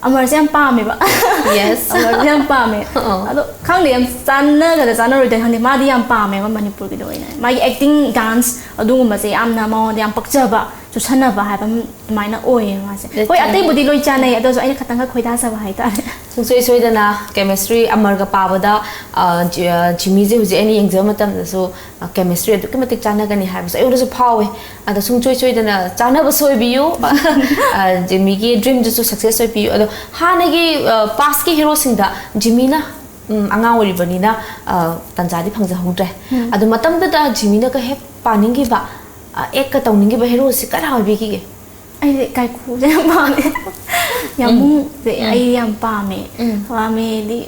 ꯑꯃꯔꯁꯦ ꯌꯥꯝ ꯄꯥꯝꯃꯦꯕ꯫ Yes. ꯑꯃꯔꯁꯦ ꯌꯥꯝ ꯄꯥꯝꯃꯦ꯫ ꯑꯣ꯫ ꯑꯗꯣ ꯈꯪꯗꯦ, ꯌꯥꯝ ꯆꯥꯟꯅꯒꯗ꯭ꯔꯥ ꯆꯥꯟꯅꯔꯣꯏꯗ꯭ꯔꯥ ꯈꯪꯗꯦ꯫ ꯃꯥꯗꯤ ꯌꯥꯝ ꯄꯥꯝꯃꯦꯕ ꯃꯅꯤꯄꯨꯔꯒꯤꯗ ꯑꯣꯏꯅ꯫ ꯃꯥꯒꯤ ꯑꯦꯛꯇꯤꯡ, ꯗꯥꯟꯁ ꯑꯗꯨꯒꯨꯝꯕꯁꯦ ꯌꯥꯝꯅ ꯃꯉꯣꯟꯗ ꯌꯥꯝ ꯄꯛꯆꯕ, ꯆꯨꯁꯟꯅꯕ ꯍꯥꯏꯕ ꯑꯃ ꯑꯗꯨꯃꯥꯏꯅ ꯑꯣꯏꯌꯦ ꯃꯥꯁꯦ꯫ ꯍꯣꯏ, ꯑꯇꯩꯕꯨꯗꯤ ꯂꯣꯏ ꯆꯥꯟꯅꯩ, ꯑꯗꯨꯁꯨ ꯑꯩꯅ ꯈꯇꯪꯈꯛ ꯈꯣꯏꯗꯥꯖꯕ ꯍꯥꯏꯇꯥꯔꯦ꯫ ꯁꯨꯡꯁꯣꯏ ꯁꯣꯏꯗꯅ ꯀꯦꯃꯤꯁꯇ꯭ꯔꯤ ꯑꯃꯔꯒ ꯄꯥꯕꯗ, ꯑ, ꯖꯤ-, ꯑ, ꯖꯤꯃꯤꯁꯦ ꯍꯧꯖꯤꯛ ꯑꯩꯅ ꯌꯦꯡꯖꯕ ꯃꯇꯝꯗꯁꯨ, ꯑ, ꯀꯦꯃꯤꯁꯇ꯭ꯔꯤ ꯑꯗꯨꯛꯀꯤ ꯃꯇꯤꯛ ꯆꯥꯟꯅꯒꯅꯤ ꯍꯥꯏꯕꯁꯦ ꯑꯩꯉꯣꯟꯗꯁꯨ ꯐꯥꯎꯋꯦ꯫ ꯑꯗꯣ ꯁꯨꯡꯁꯣꯏ ꯁꯣꯏꯗꯅ ꯆꯥꯟꯅꯕꯁꯨ ꯑꯣꯏꯕꯤꯌꯨ꯫ ꯑ, ꯖꯤꯃꯤꯒꯤ ꯗ꯭ꯔꯤꯝꯗꯨꯁꯨ ꯁꯛꯁꯦꯁ ꯑꯣꯏꯕꯤꯌꯨ꯫ ꯑꯗꯣ ꯍꯥꯟꯅꯒꯤ, ꯑ, ꯄꯥꯁꯀꯤ ꯍꯦꯔꯣꯁꯤꯡꯗ ꯖꯤꯃꯤꯅ, ꯎꯝ, ꯑꯉꯥꯡ ꯑꯣꯏꯔꯤꯕꯅꯤꯅ, ꯑ, ꯇꯟꯖꯥꯗꯤ ꯐꯪꯖꯍꯧꯗ꯭ꯔꯦ꯫ ꯎꯝ꯫ ꯑꯗꯣ ꯃꯇꯝꯗꯨꯗ ꯖꯤꯃꯤꯅꯒ ꯍꯦꯛ ꯄꯥꯅꯤꯡꯈꯤꯕ, ꯑ, ꯑꯦꯛꯀ ꯇꯧꯅꯤꯡꯈꯤꯕ ꯍꯦꯔꯣꯁꯤ ꯀꯅꯥ ꯑꯣꯏꯕꯤꯈꯤꯒꯦ? ꯑꯩꯗꯤ ꯀꯥꯏꯀꯨꯁꯦ ꯌꯥꯝ ꯄꯥꯝꯃꯦ꯫ ꯌꯥꯝꯕꯨꯡꯁꯦ ꯎꯝ꯫ ꯑꯩ ꯌꯥꯝ ꯄꯥꯝꯃꯦ꯫ ꯎꯝ꯫ ꯄꯥꯝꯃꯦꯗꯤ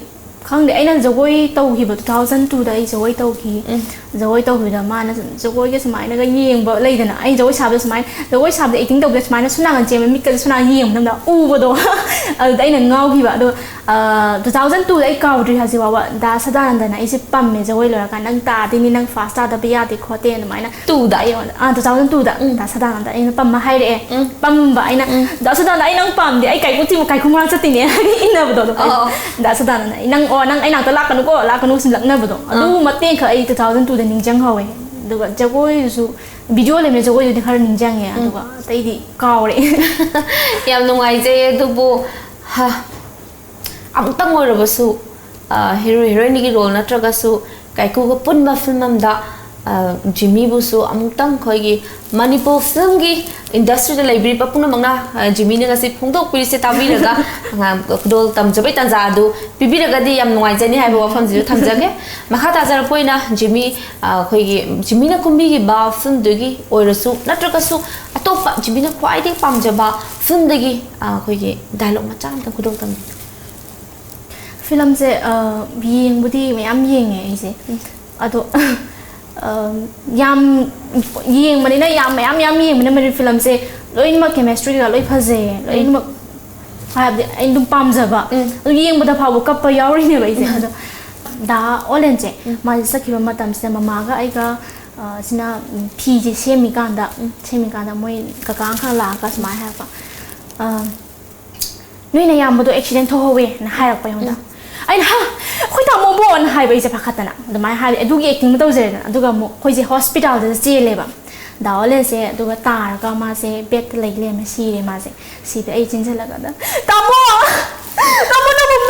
ꯈꯪꯗꯦ, ꯑꯩꯅ ꯖꯒꯣꯏ ꯇꯧꯈꯤꯕ two thousand two ꯗ ꯑꯩ ꯖꯒꯣꯏ ꯇꯧꯈꯤ꯫ ꯎꯝ꯫ ꯖꯒꯣꯏ ꯇꯧꯕꯗ ꯃꯥꯅ ꯁꯨꯝ ꯖꯒꯣꯏꯒ ꯁꯨꯃꯥꯏꯅꯒ ꯌꯦꯡꯕ ꯂꯩꯗꯅ, ꯑꯩ ꯖꯒꯣꯏ ꯁꯥꯕꯗ ꯁꯨꯃꯥꯏꯅ, ꯖꯒꯣꯏ ꯁꯥꯕꯗ acting ꯇꯧꯕꯗ ꯁꯨꯃꯥꯏꯅ ꯁꯨꯝ ꯅꯥꯀꯟ ꯆꯦꯟꯕ, ꯃꯤꯠꯀꯁꯦ ꯁꯨꯝ ꯅꯥꯀꯟ ꯌꯦꯡꯕ ꯃꯇꯝꯗ ꯎꯕꯗꯣ꯫ ꯑꯗꯨꯗ ꯑꯩꯅ ꯉꯥꯎꯈꯤꯕ꯫ ꯑꯗꯣ, ꯑ, two thousand two ꯗ ꯑꯩ ꯀꯥꯎꯗ꯭ꯔꯤ ꯍꯧꯖꯤꯛ ꯐꯥꯎꯕ꯫ ꯗꯥ ꯁꯗꯥꯅꯟꯗꯅ ꯑꯩꯁꯦ ꯄꯝꯃꯦ ꯖꯒꯣꯏ ꯂꯣꯏꯔꯀꯥꯟꯗ, "ꯅꯪ ꯇꯥꯗꯣꯏꯅꯤ, ꯅꯪ ꯐꯥꯁ ꯇꯥꯗꯕ ꯌꯥꯗꯦ ꯈꯣꯠꯇꯦ" ꯑꯗꯨꯃꯥꯏꯅ꯫ Two ꯗ? ꯑꯩꯉꯣꯟꯗ, ꯑꯥ, two thousand two ꯗ ꯎꯝ꯫ ꯗꯥ ꯁꯗꯥꯅꯟꯗ ꯑꯩꯅ ꯄꯝꯃ ꯍꯥꯏꯔꯛꯑꯦ꯫ ꯎꯝ꯫ ꯄꯝꯕ ꯑꯩꯅ, ꯎꯝ꯫ "ꯗꯥ ꯁꯗꯥꯅꯟꯗ, ꯑꯩ ꯅꯪ ꯄꯥꯝꯗꯦ, ꯑꯩ ꯀꯥꯏꯀꯨ ꯊꯤꯃ-, ꯀꯥꯏꯀꯨ ꯃꯅꯥꯛ ꯆꯠꯇꯣꯏꯅꯦ" ꯍꯥꯏꯗꯤ ꯏꯟꯅꯕꯗꯣ ꯑꯗꯨꯃꯥꯏꯅ꯫ ꯑꯣ꯫ "ꯗꯥ ꯁꯗꯥꯅꯟꯗ, ꯅꯪ, ꯑꯣ, ꯅꯪ ꯑꯩ ꯅꯥꯛꯇ ꯂꯥꯛꯀꯅꯨꯀꯣ, ꯂꯥꯛꯀꯅꯨ" ꯁꯨꯝ ꯂꯛꯅꯕꯗꯣ꯫ ꯑꯗꯨ ꯑꯥ꯫ ꯃꯇꯦꯡꯈꯛ ꯑꯩ two thousand two ꯗ ꯅꯤꯡꯁꯤꯡꯍꯧꯋꯦ꯫ ꯑꯗꯨꯒ ꯖꯒꯣꯏꯗꯨꯁꯨ, ꯚꯤꯗꯤꯑꯣ ꯂꯩꯕꯅꯤꯅ ꯖꯒꯣꯏꯗꯨꯗꯤ ꯈꯔ ꯅꯤꯡꯁꯤꯡꯉꯦ꯫ ꯎꯝ꯫ ꯑꯗꯨꯒ ꯑꯇꯩꯗꯤ ꯀꯥꯎꯔꯦ꯫ ꯌꯥꯝ ꯅꯨꯡꯉꯥꯏꯖꯩ꯫ ꯑꯗꯨꯕꯨ, ꯍ, ꯑꯃꯨꯛꯇꯪ ꯑꯣꯏꯔꯕꯁꯨ, ꯑ, ꯍꯦꯔꯣ ꯍꯦꯔꯣꯏꯟꯒꯤ ꯔꯣꯜ ꯅꯠꯇ꯭ꯔꯒꯁꯨ ꯀꯥꯏꯀꯨꯒ ꯄꯨꯟꯕ ꯐꯤꯂꯝ ꯑꯃꯗ, ꯑ, ꯖꯤꯃꯤꯕꯨꯁꯨ ꯑꯃꯨꯛꯇꯪ ꯑꯩꯈꯣꯏꯒꯤ ꯃꯅꯤꯄꯨꯔ ꯐꯤꯂꯝꯒꯤ ꯏꯟꯗꯁꯇ꯭ꯔꯤꯗ ꯂꯩꯕꯤꯔꯤꯕ ꯄꯨꯝꯅꯃꯛꯅ, ꯑ, ꯖꯤꯃꯤꯅ ꯉꯁꯤ ꯐꯣꯡꯗꯣꯛꯄꯤꯔꯤꯁꯦ ꯇꯥꯕꯤꯔꯒ, ꯑꯉꯥꯡ ꯈꯨꯗꯣꯜ ꯇꯝꯖꯕꯩ ꯇꯥꯟꯖꯥ ꯑꯗꯨ ꯄꯤꯕꯤꯔꯒꯗꯤ ꯌꯥꯝ ꯅꯨꯡꯉꯥꯏꯖꯅꯤ ꯍꯥꯏꯕ ꯋꯥꯐꯝꯁꯤꯁꯨ ꯊꯝꯖꯒꯦ꯫ ꯃꯈꯥ ꯇꯥꯖꯔꯛꯄ ꯑꯣꯏꯅ ꯖꯤꯃꯤ, ꯑ, ꯑꯩꯈꯣꯏꯒꯤ ꯖꯤꯃꯤꯅ ꯀꯨꯝꯕꯤꯈꯤꯕ ꯐꯤꯂꯝꯗꯨꯒꯤ ꯑꯣꯏꯔꯁꯨ ꯅꯠꯇ꯭ꯔꯒꯁꯨ ꯑꯇꯣꯞꯄ ꯖꯤꯃꯤꯅ ꯈ꯭ꯋꯥꯏꯗꯒꯤ ꯄꯥꯝꯖꯕ ꯐꯤꯂꯝꯗꯒꯤ, ꯑ, ꯑꯩꯈꯣꯏꯒꯤ ꯗꯥꯏꯂꯣꯛ ꯃꯆꯥ ꯑꯃꯇꯪ ꯈꯨꯗꯣꯜ ꯇꯝꯕꯤꯌꯨ꯫ ꯐꯤꯂꯝꯁꯦ, ꯑ, ꯌꯦꯡꯕꯨꯗꯤ ꯃꯌꯥꯝ ꯌꯦꯡꯉꯦ ꯑꯩꯁꯦ꯫ ꯎꯝ꯫ ꯑꯗꯣ, ꯑ, ꯌꯥꯝ ꯌꯦꯡꯕꯅꯤꯅ, ꯌꯥꯝ ꯃꯌꯥꯝ ꯃꯌꯥꯝ ꯌꯦꯡꯕꯅꯤꯅ ꯃꯅꯤꯄꯨꯔꯤ ꯐꯤꯂꯝꯁꯦ ꯂꯣꯏꯅꯃꯛ ꯀꯦꯃꯤꯁꯇ꯭ꯔꯤ ꯀꯩꯀꯥ ꯂꯣꯏ ꯐꯖꯩꯌꯦ꯫ ꯎꯝ꯫ ꯂꯣꯏꯅꯃꯛ ꯍꯥꯏꯕꯗꯤ ꯑꯩ ꯑꯗꯨꯝ ꯄꯥꯝꯖꯕ꯫ ꯎꯝ꯫ ꯑꯗꯨ ꯌꯦꯡꯕꯗ ꯐꯥꯎꯕ ꯀꯞꯄ ꯌꯥꯎꯔꯤꯅꯦꯕ ꯑꯩꯁꯦ꯫ ꯎꯝ꯫ ꯑꯗꯣ ꯗꯥ ꯑꯣꯂꯦꯟꯁꯦ, ꯎꯝ꯫ ꯃꯥꯁꯦ ꯆꯠꯈꯤꯕ ꯃꯇꯝꯁꯤꯗ ꯃꯃꯥꯒ ꯑꯩꯒ, ꯑ, ꯁꯤꯅ, ꯎꯝ, ꯐꯤꯁꯦ ꯁꯦꯝꯃꯤꯀꯥꯟꯗ, ꯎꯝ꯫ ꯁꯦꯝꯃꯤꯀꯥꯟꯗ ꯃꯣꯏ ꯀꯀꯥ ꯑꯃꯈꯛ ꯂꯥꯛꯑꯒ ꯁꯨꯃꯥꯏꯅ ꯍꯥꯏꯔꯛꯄ, ꯑ, "ꯅꯣꯏ ꯅꯌꯥꯝꯕꯗꯣ ꯑꯦꯛꯁꯤꯗꯦꯟ ꯊꯣꯛꯍꯧꯋꯦꯅ" ꯍꯥꯏꯔꯛꯄ ꯑꯩꯉꯣꯟꯗ꯫ ꯎꯝ꯫ ꯑꯩꯅ, "ꯍꯥ? ꯑꯩꯈꯣꯏ ꯇꯥꯃꯣꯕꯣꯅ" ꯍꯥꯏꯕ ꯑꯩꯁꯦ ꯄꯥꯈꯠꯇꯅ꯫ ꯑꯗꯨꯃꯥꯏꯅ ꯍꯥꯏꯕꯗꯤ ꯑꯗꯨꯒꯤ ꯑꯦꯛꯇꯤꯡꯗꯣ ꯇꯧꯖꯔꯦꯗꯅ꯫ ꯑꯗꯨꯒ ꯑꯃꯨꯛ ꯑꯩꯈꯣꯏꯁꯦ ꯍꯣꯁꯄꯤꯇꯥꯜꯗ ꯆꯦꯜꯂꯦꯕ꯫ ꯗꯥ ꯑꯣꯂꯦꯟꯁꯦ ꯑꯗꯨꯒ ꯇꯥꯔꯒ ꯃꯥꯁꯦ ꯕꯦꯗꯇ ꯂꯩ ꯂꯩꯔꯝꯃꯦ, ꯁꯤꯔꯦ ꯃꯥꯁꯦ꯫ ꯁꯤꯗ ꯑꯩ ꯆꯦꯟꯁꯤꯜꯂꯒ ꯑꯗ, "ꯇꯥꯃꯣ! ꯇꯥꯃꯣ, ꯅꯪꯕꯨ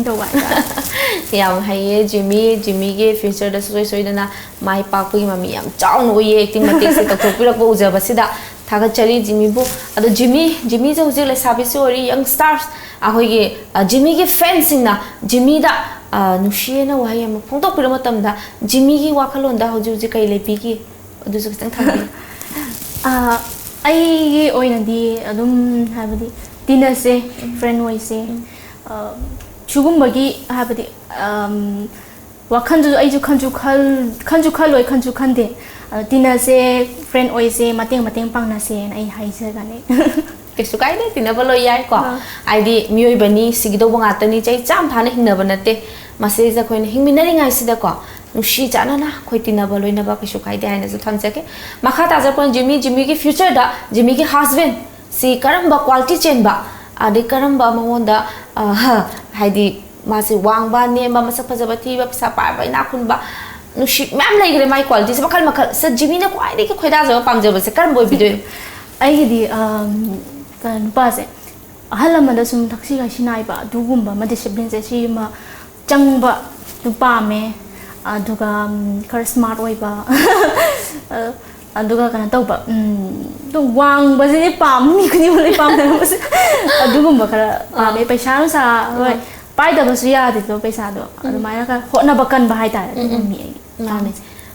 ꯇꯧꯕ ꯍꯥꯏꯇꯥꯔꯦ꯫ ꯌꯥꯝ ꯍꯩꯌꯦ ꯖꯤꯃꯤ꯫ ꯖꯤꯃꯤꯒꯤ ꯐ꯭ꯌꯨꯆꯔꯗ ꯁꯨꯡꯁꯣꯏ ꯁꯣꯏꯗꯅ ꯃꯥꯏ ꯄꯥꯛꯄꯒꯤ ꯃꯃꯤ ꯌꯥꯝ ꯆꯥꯎꯅ ꯎꯏꯌꯦ꯫ ꯑꯦꯛꯇꯤꯡ ꯃꯇꯦꯛꯁꯦ ꯇꯧꯊꯣꯛꯄꯤꯔꯛꯄ ꯎꯖꯕꯁꯤꯗ ꯊꯥꯒꯠꯆꯔꯤ ꯖꯤꯃꯤꯕꯨ꯫ ꯑꯗꯣ ꯖꯤꯃꯤ, ꯖꯤꯃꯤꯁꯦ ꯍꯧꯖꯤꯛ ꯂꯩꯁꯥꯕꯤꯁꯨ ꯑꯣꯏꯔꯤ, ꯌꯪꯁꯇꯥꯔꯁ꯫ ꯑꯩꯈꯣꯏꯒꯤ ꯑ, ꯖꯤꯃꯤꯒꯤ ꯐꯦꯟꯁꯤꯡꯅ ꯖꯤꯃꯤꯗ ꯑ, ꯅꯨꯡꯁꯤꯌꯦꯅ ꯋꯥꯍꯩ ꯑꯃ ꯐꯣꯡꯗꯣꯛꯄꯤꯔꯛꯄ ꯃꯇꯝꯗ ꯖꯤꯃꯤꯒꯤ ꯋꯥꯈꯜꯂꯣꯟꯗ ꯍꯧꯖꯤꯛ ꯍꯧꯖꯤꯛ ꯀꯩ ꯂꯩꯕꯤꯒꯦ? ꯑꯗꯨꯁꯨ ꯈꯤꯇꯪ ꯊꯝꯕꯤꯌꯨ꯫ ꯑꯥ, ꯑꯩꯒꯤ ꯑꯣꯏꯅꯗꯤ ꯑꯗꯨꯝ ꯍꯥꯏꯕꯗꯤ ꯇꯤꯟꯅꯁꯦ, ꯐ꯭ꯔꯦꯟ ꯑꯣꯏꯁꯦ꯫ ꯑꯥ, ꯁꯤꯒꯨꯝꯕꯒꯤ ꯍꯥꯏꯕꯗꯤ ꯑꯝ, ꯋꯥꯈꯜꯁꯨ ꯑꯩꯁꯨ ꯈꯟꯁꯨ ꯈꯜ ꯈꯟꯁꯨ ꯈꯜꯂꯣꯏ, ꯈꯟꯁꯨ ꯈꯟꯗꯦ꯫ ꯑꯗꯣ ꯇꯤꯟꯅꯁꯦ, ꯐ꯭ꯔꯦꯟ ꯑꯣꯏꯁꯦ, ꯃꯇꯦꯡ ꯃꯇꯦꯡ ꯄꯥꯡꯅꯁꯦꯅ ꯑꯩ ꯍꯥꯏꯖꯒꯅꯤ꯫ ꯀꯩꯁꯨ ꯀꯥꯏꯗꯦ, ꯇꯤꯟꯅꯕ ꯂꯣꯏ ꯌꯥꯏꯀꯣ꯫ ꯑꯥ꯫ ꯍꯥꯏꯗꯤ ꯃꯤꯑꯣꯏꯕꯅꯤ, ꯁꯤꯒꯗꯧꯕ ꯉꯥꯛꯇꯅꯤ, ꯆꯍꯤ ꯆꯥꯝ ꯐꯥꯅ ꯍꯤꯡꯅꯕ ꯅꯠꯇꯦ꯫ ꯃꯁꯤꯗꯩꯁꯤꯗ ꯑꯩꯈꯣꯏꯅ ꯍꯤꯡꯃꯤꯟꯅꯔꯤꯉꯩꯁꯤꯗꯀꯣ ꯅꯨꯡꯁꯤ ꯆꯥꯟꯅꯅ ꯑꯩꯈꯣꯏ ꯇꯤꯟꯅꯕ ꯂꯣꯏꯅꯕ ꯀꯩꯁꯨ ꯀꯥꯏꯗꯦ ꯍꯥꯏꯅꯁꯨ ꯊꯝꯖꯒꯦ꯫ ꯃꯈꯥ ꯇꯥꯖꯔꯛꯄꯅ ꯖꯤꯃꯤ, ꯖꯤꯃꯤꯒꯤ ꯐ꯭ꯌꯨꯆꯔꯗ ꯖꯤꯃꯤꯒꯤ ꯍꯁꯕꯦꯟ ꯁꯤ ꯀꯔꯝꯕ ꯀ꯭ꯋꯥꯂꯤꯇꯤ ꯆꯦꯟꯕ, ꯑꯗꯩ ꯀꯔꯝꯕ ꯃꯉꯣꯟꯗ ꯑ, ꯍꯥꯏꯗꯤ ꯃꯥꯁꯦ ꯋꯥꯡꯕ ꯅꯦꯝꯕ, ꯃꯁꯛ ꯐꯖꯕ ꯊꯤꯕ, ꯄꯩꯁꯥ ꯄꯥꯏꯕ ꯏꯅꯥꯛ ꯈꯨꯟꯕ, ꯅꯨꯡꯁꯤ ꯃꯌꯥꯝ ꯂꯩꯈ꯭ꯔꯦ꯫ ꯃꯥꯏ ꯀ꯭ꯋꯥꯂꯤꯇꯤꯁꯦ ꯃꯈꯜ ꯃꯈꯜ꯫ ꯁꯤꯗ ꯖꯤꯃꯤꯅ ꯈ꯭ꯋꯥꯏꯗꯒꯤ ꯈꯣꯏꯗꯥꯖꯕ ꯄꯥꯝꯖꯕꯁꯦ ꯀꯔꯝꯕ ꯑꯣꯏꯕꯤꯗꯣꯏꯅꯣ? ꯑꯩꯒꯤꯗꯤ ꯑꯝ, ꯀꯩꯅꯣ, ꯅꯨꯄꯥꯁꯦ ꯑꯍꯜ ꯂꯃꯟꯗ ꯁꯨꯝ ꯊꯛꯁꯤ ꯈꯥꯁꯤ ꯅꯥꯏꯕ ꯑꯗꯨꯒꯨꯝꯕ ꯑꯃ, ꯗꯤꯁꯤꯄ꯭ꯂꯤꯟꯁꯦ ꯁꯤꯃ ꯆꯪꯕ ꯑꯗꯨꯝ ꯄꯥꯝꯃꯦ꯫ ꯑꯗꯨꯒ ꯎꯝ, ꯈꯔ ꯁ꯭ꯃꯥꯔꯠ ꯑꯣꯏꯕ꯫ ꯑꯗꯨꯒ ꯀꯩꯅꯣ ꯇꯧꯕ, ꯎꯝ, ꯑꯗꯨꯝ ꯋꯥꯡꯕꯁꯤꯗꯤ ꯄꯥꯝꯃꯤ, ꯃꯤ ꯈꯨꯗꯤꯡꯃꯛ ꯂꯣꯏ ꯄꯥꯝꯅꯔꯝꯕꯁꯦ꯫ ꯑꯗꯨꯒꯨꯝꯕ ꯈꯔ ꯄꯥꯝꯃꯦ꯫ ꯄꯩꯁꯥ ꯅꯨꯡꯁꯥ, ꯍꯣꯏ, ꯄꯥꯏꯗꯕꯁꯨ ꯌꯥꯗꯦꯗꯣ ꯄꯩꯁꯥꯗꯣ꯫ ꯑꯗꯨꯃꯥꯏꯅ ꯈꯔ ꯍꯣꯠꯅꯕ ꯀꯟꯕ ꯍꯥꯏꯇꯥꯔꯦ, ꯑꯗꯨ ꯄꯥꯝꯃꯤ ꯑꯩꯒꯤ꯫ ꯃꯥꯅꯦ꯫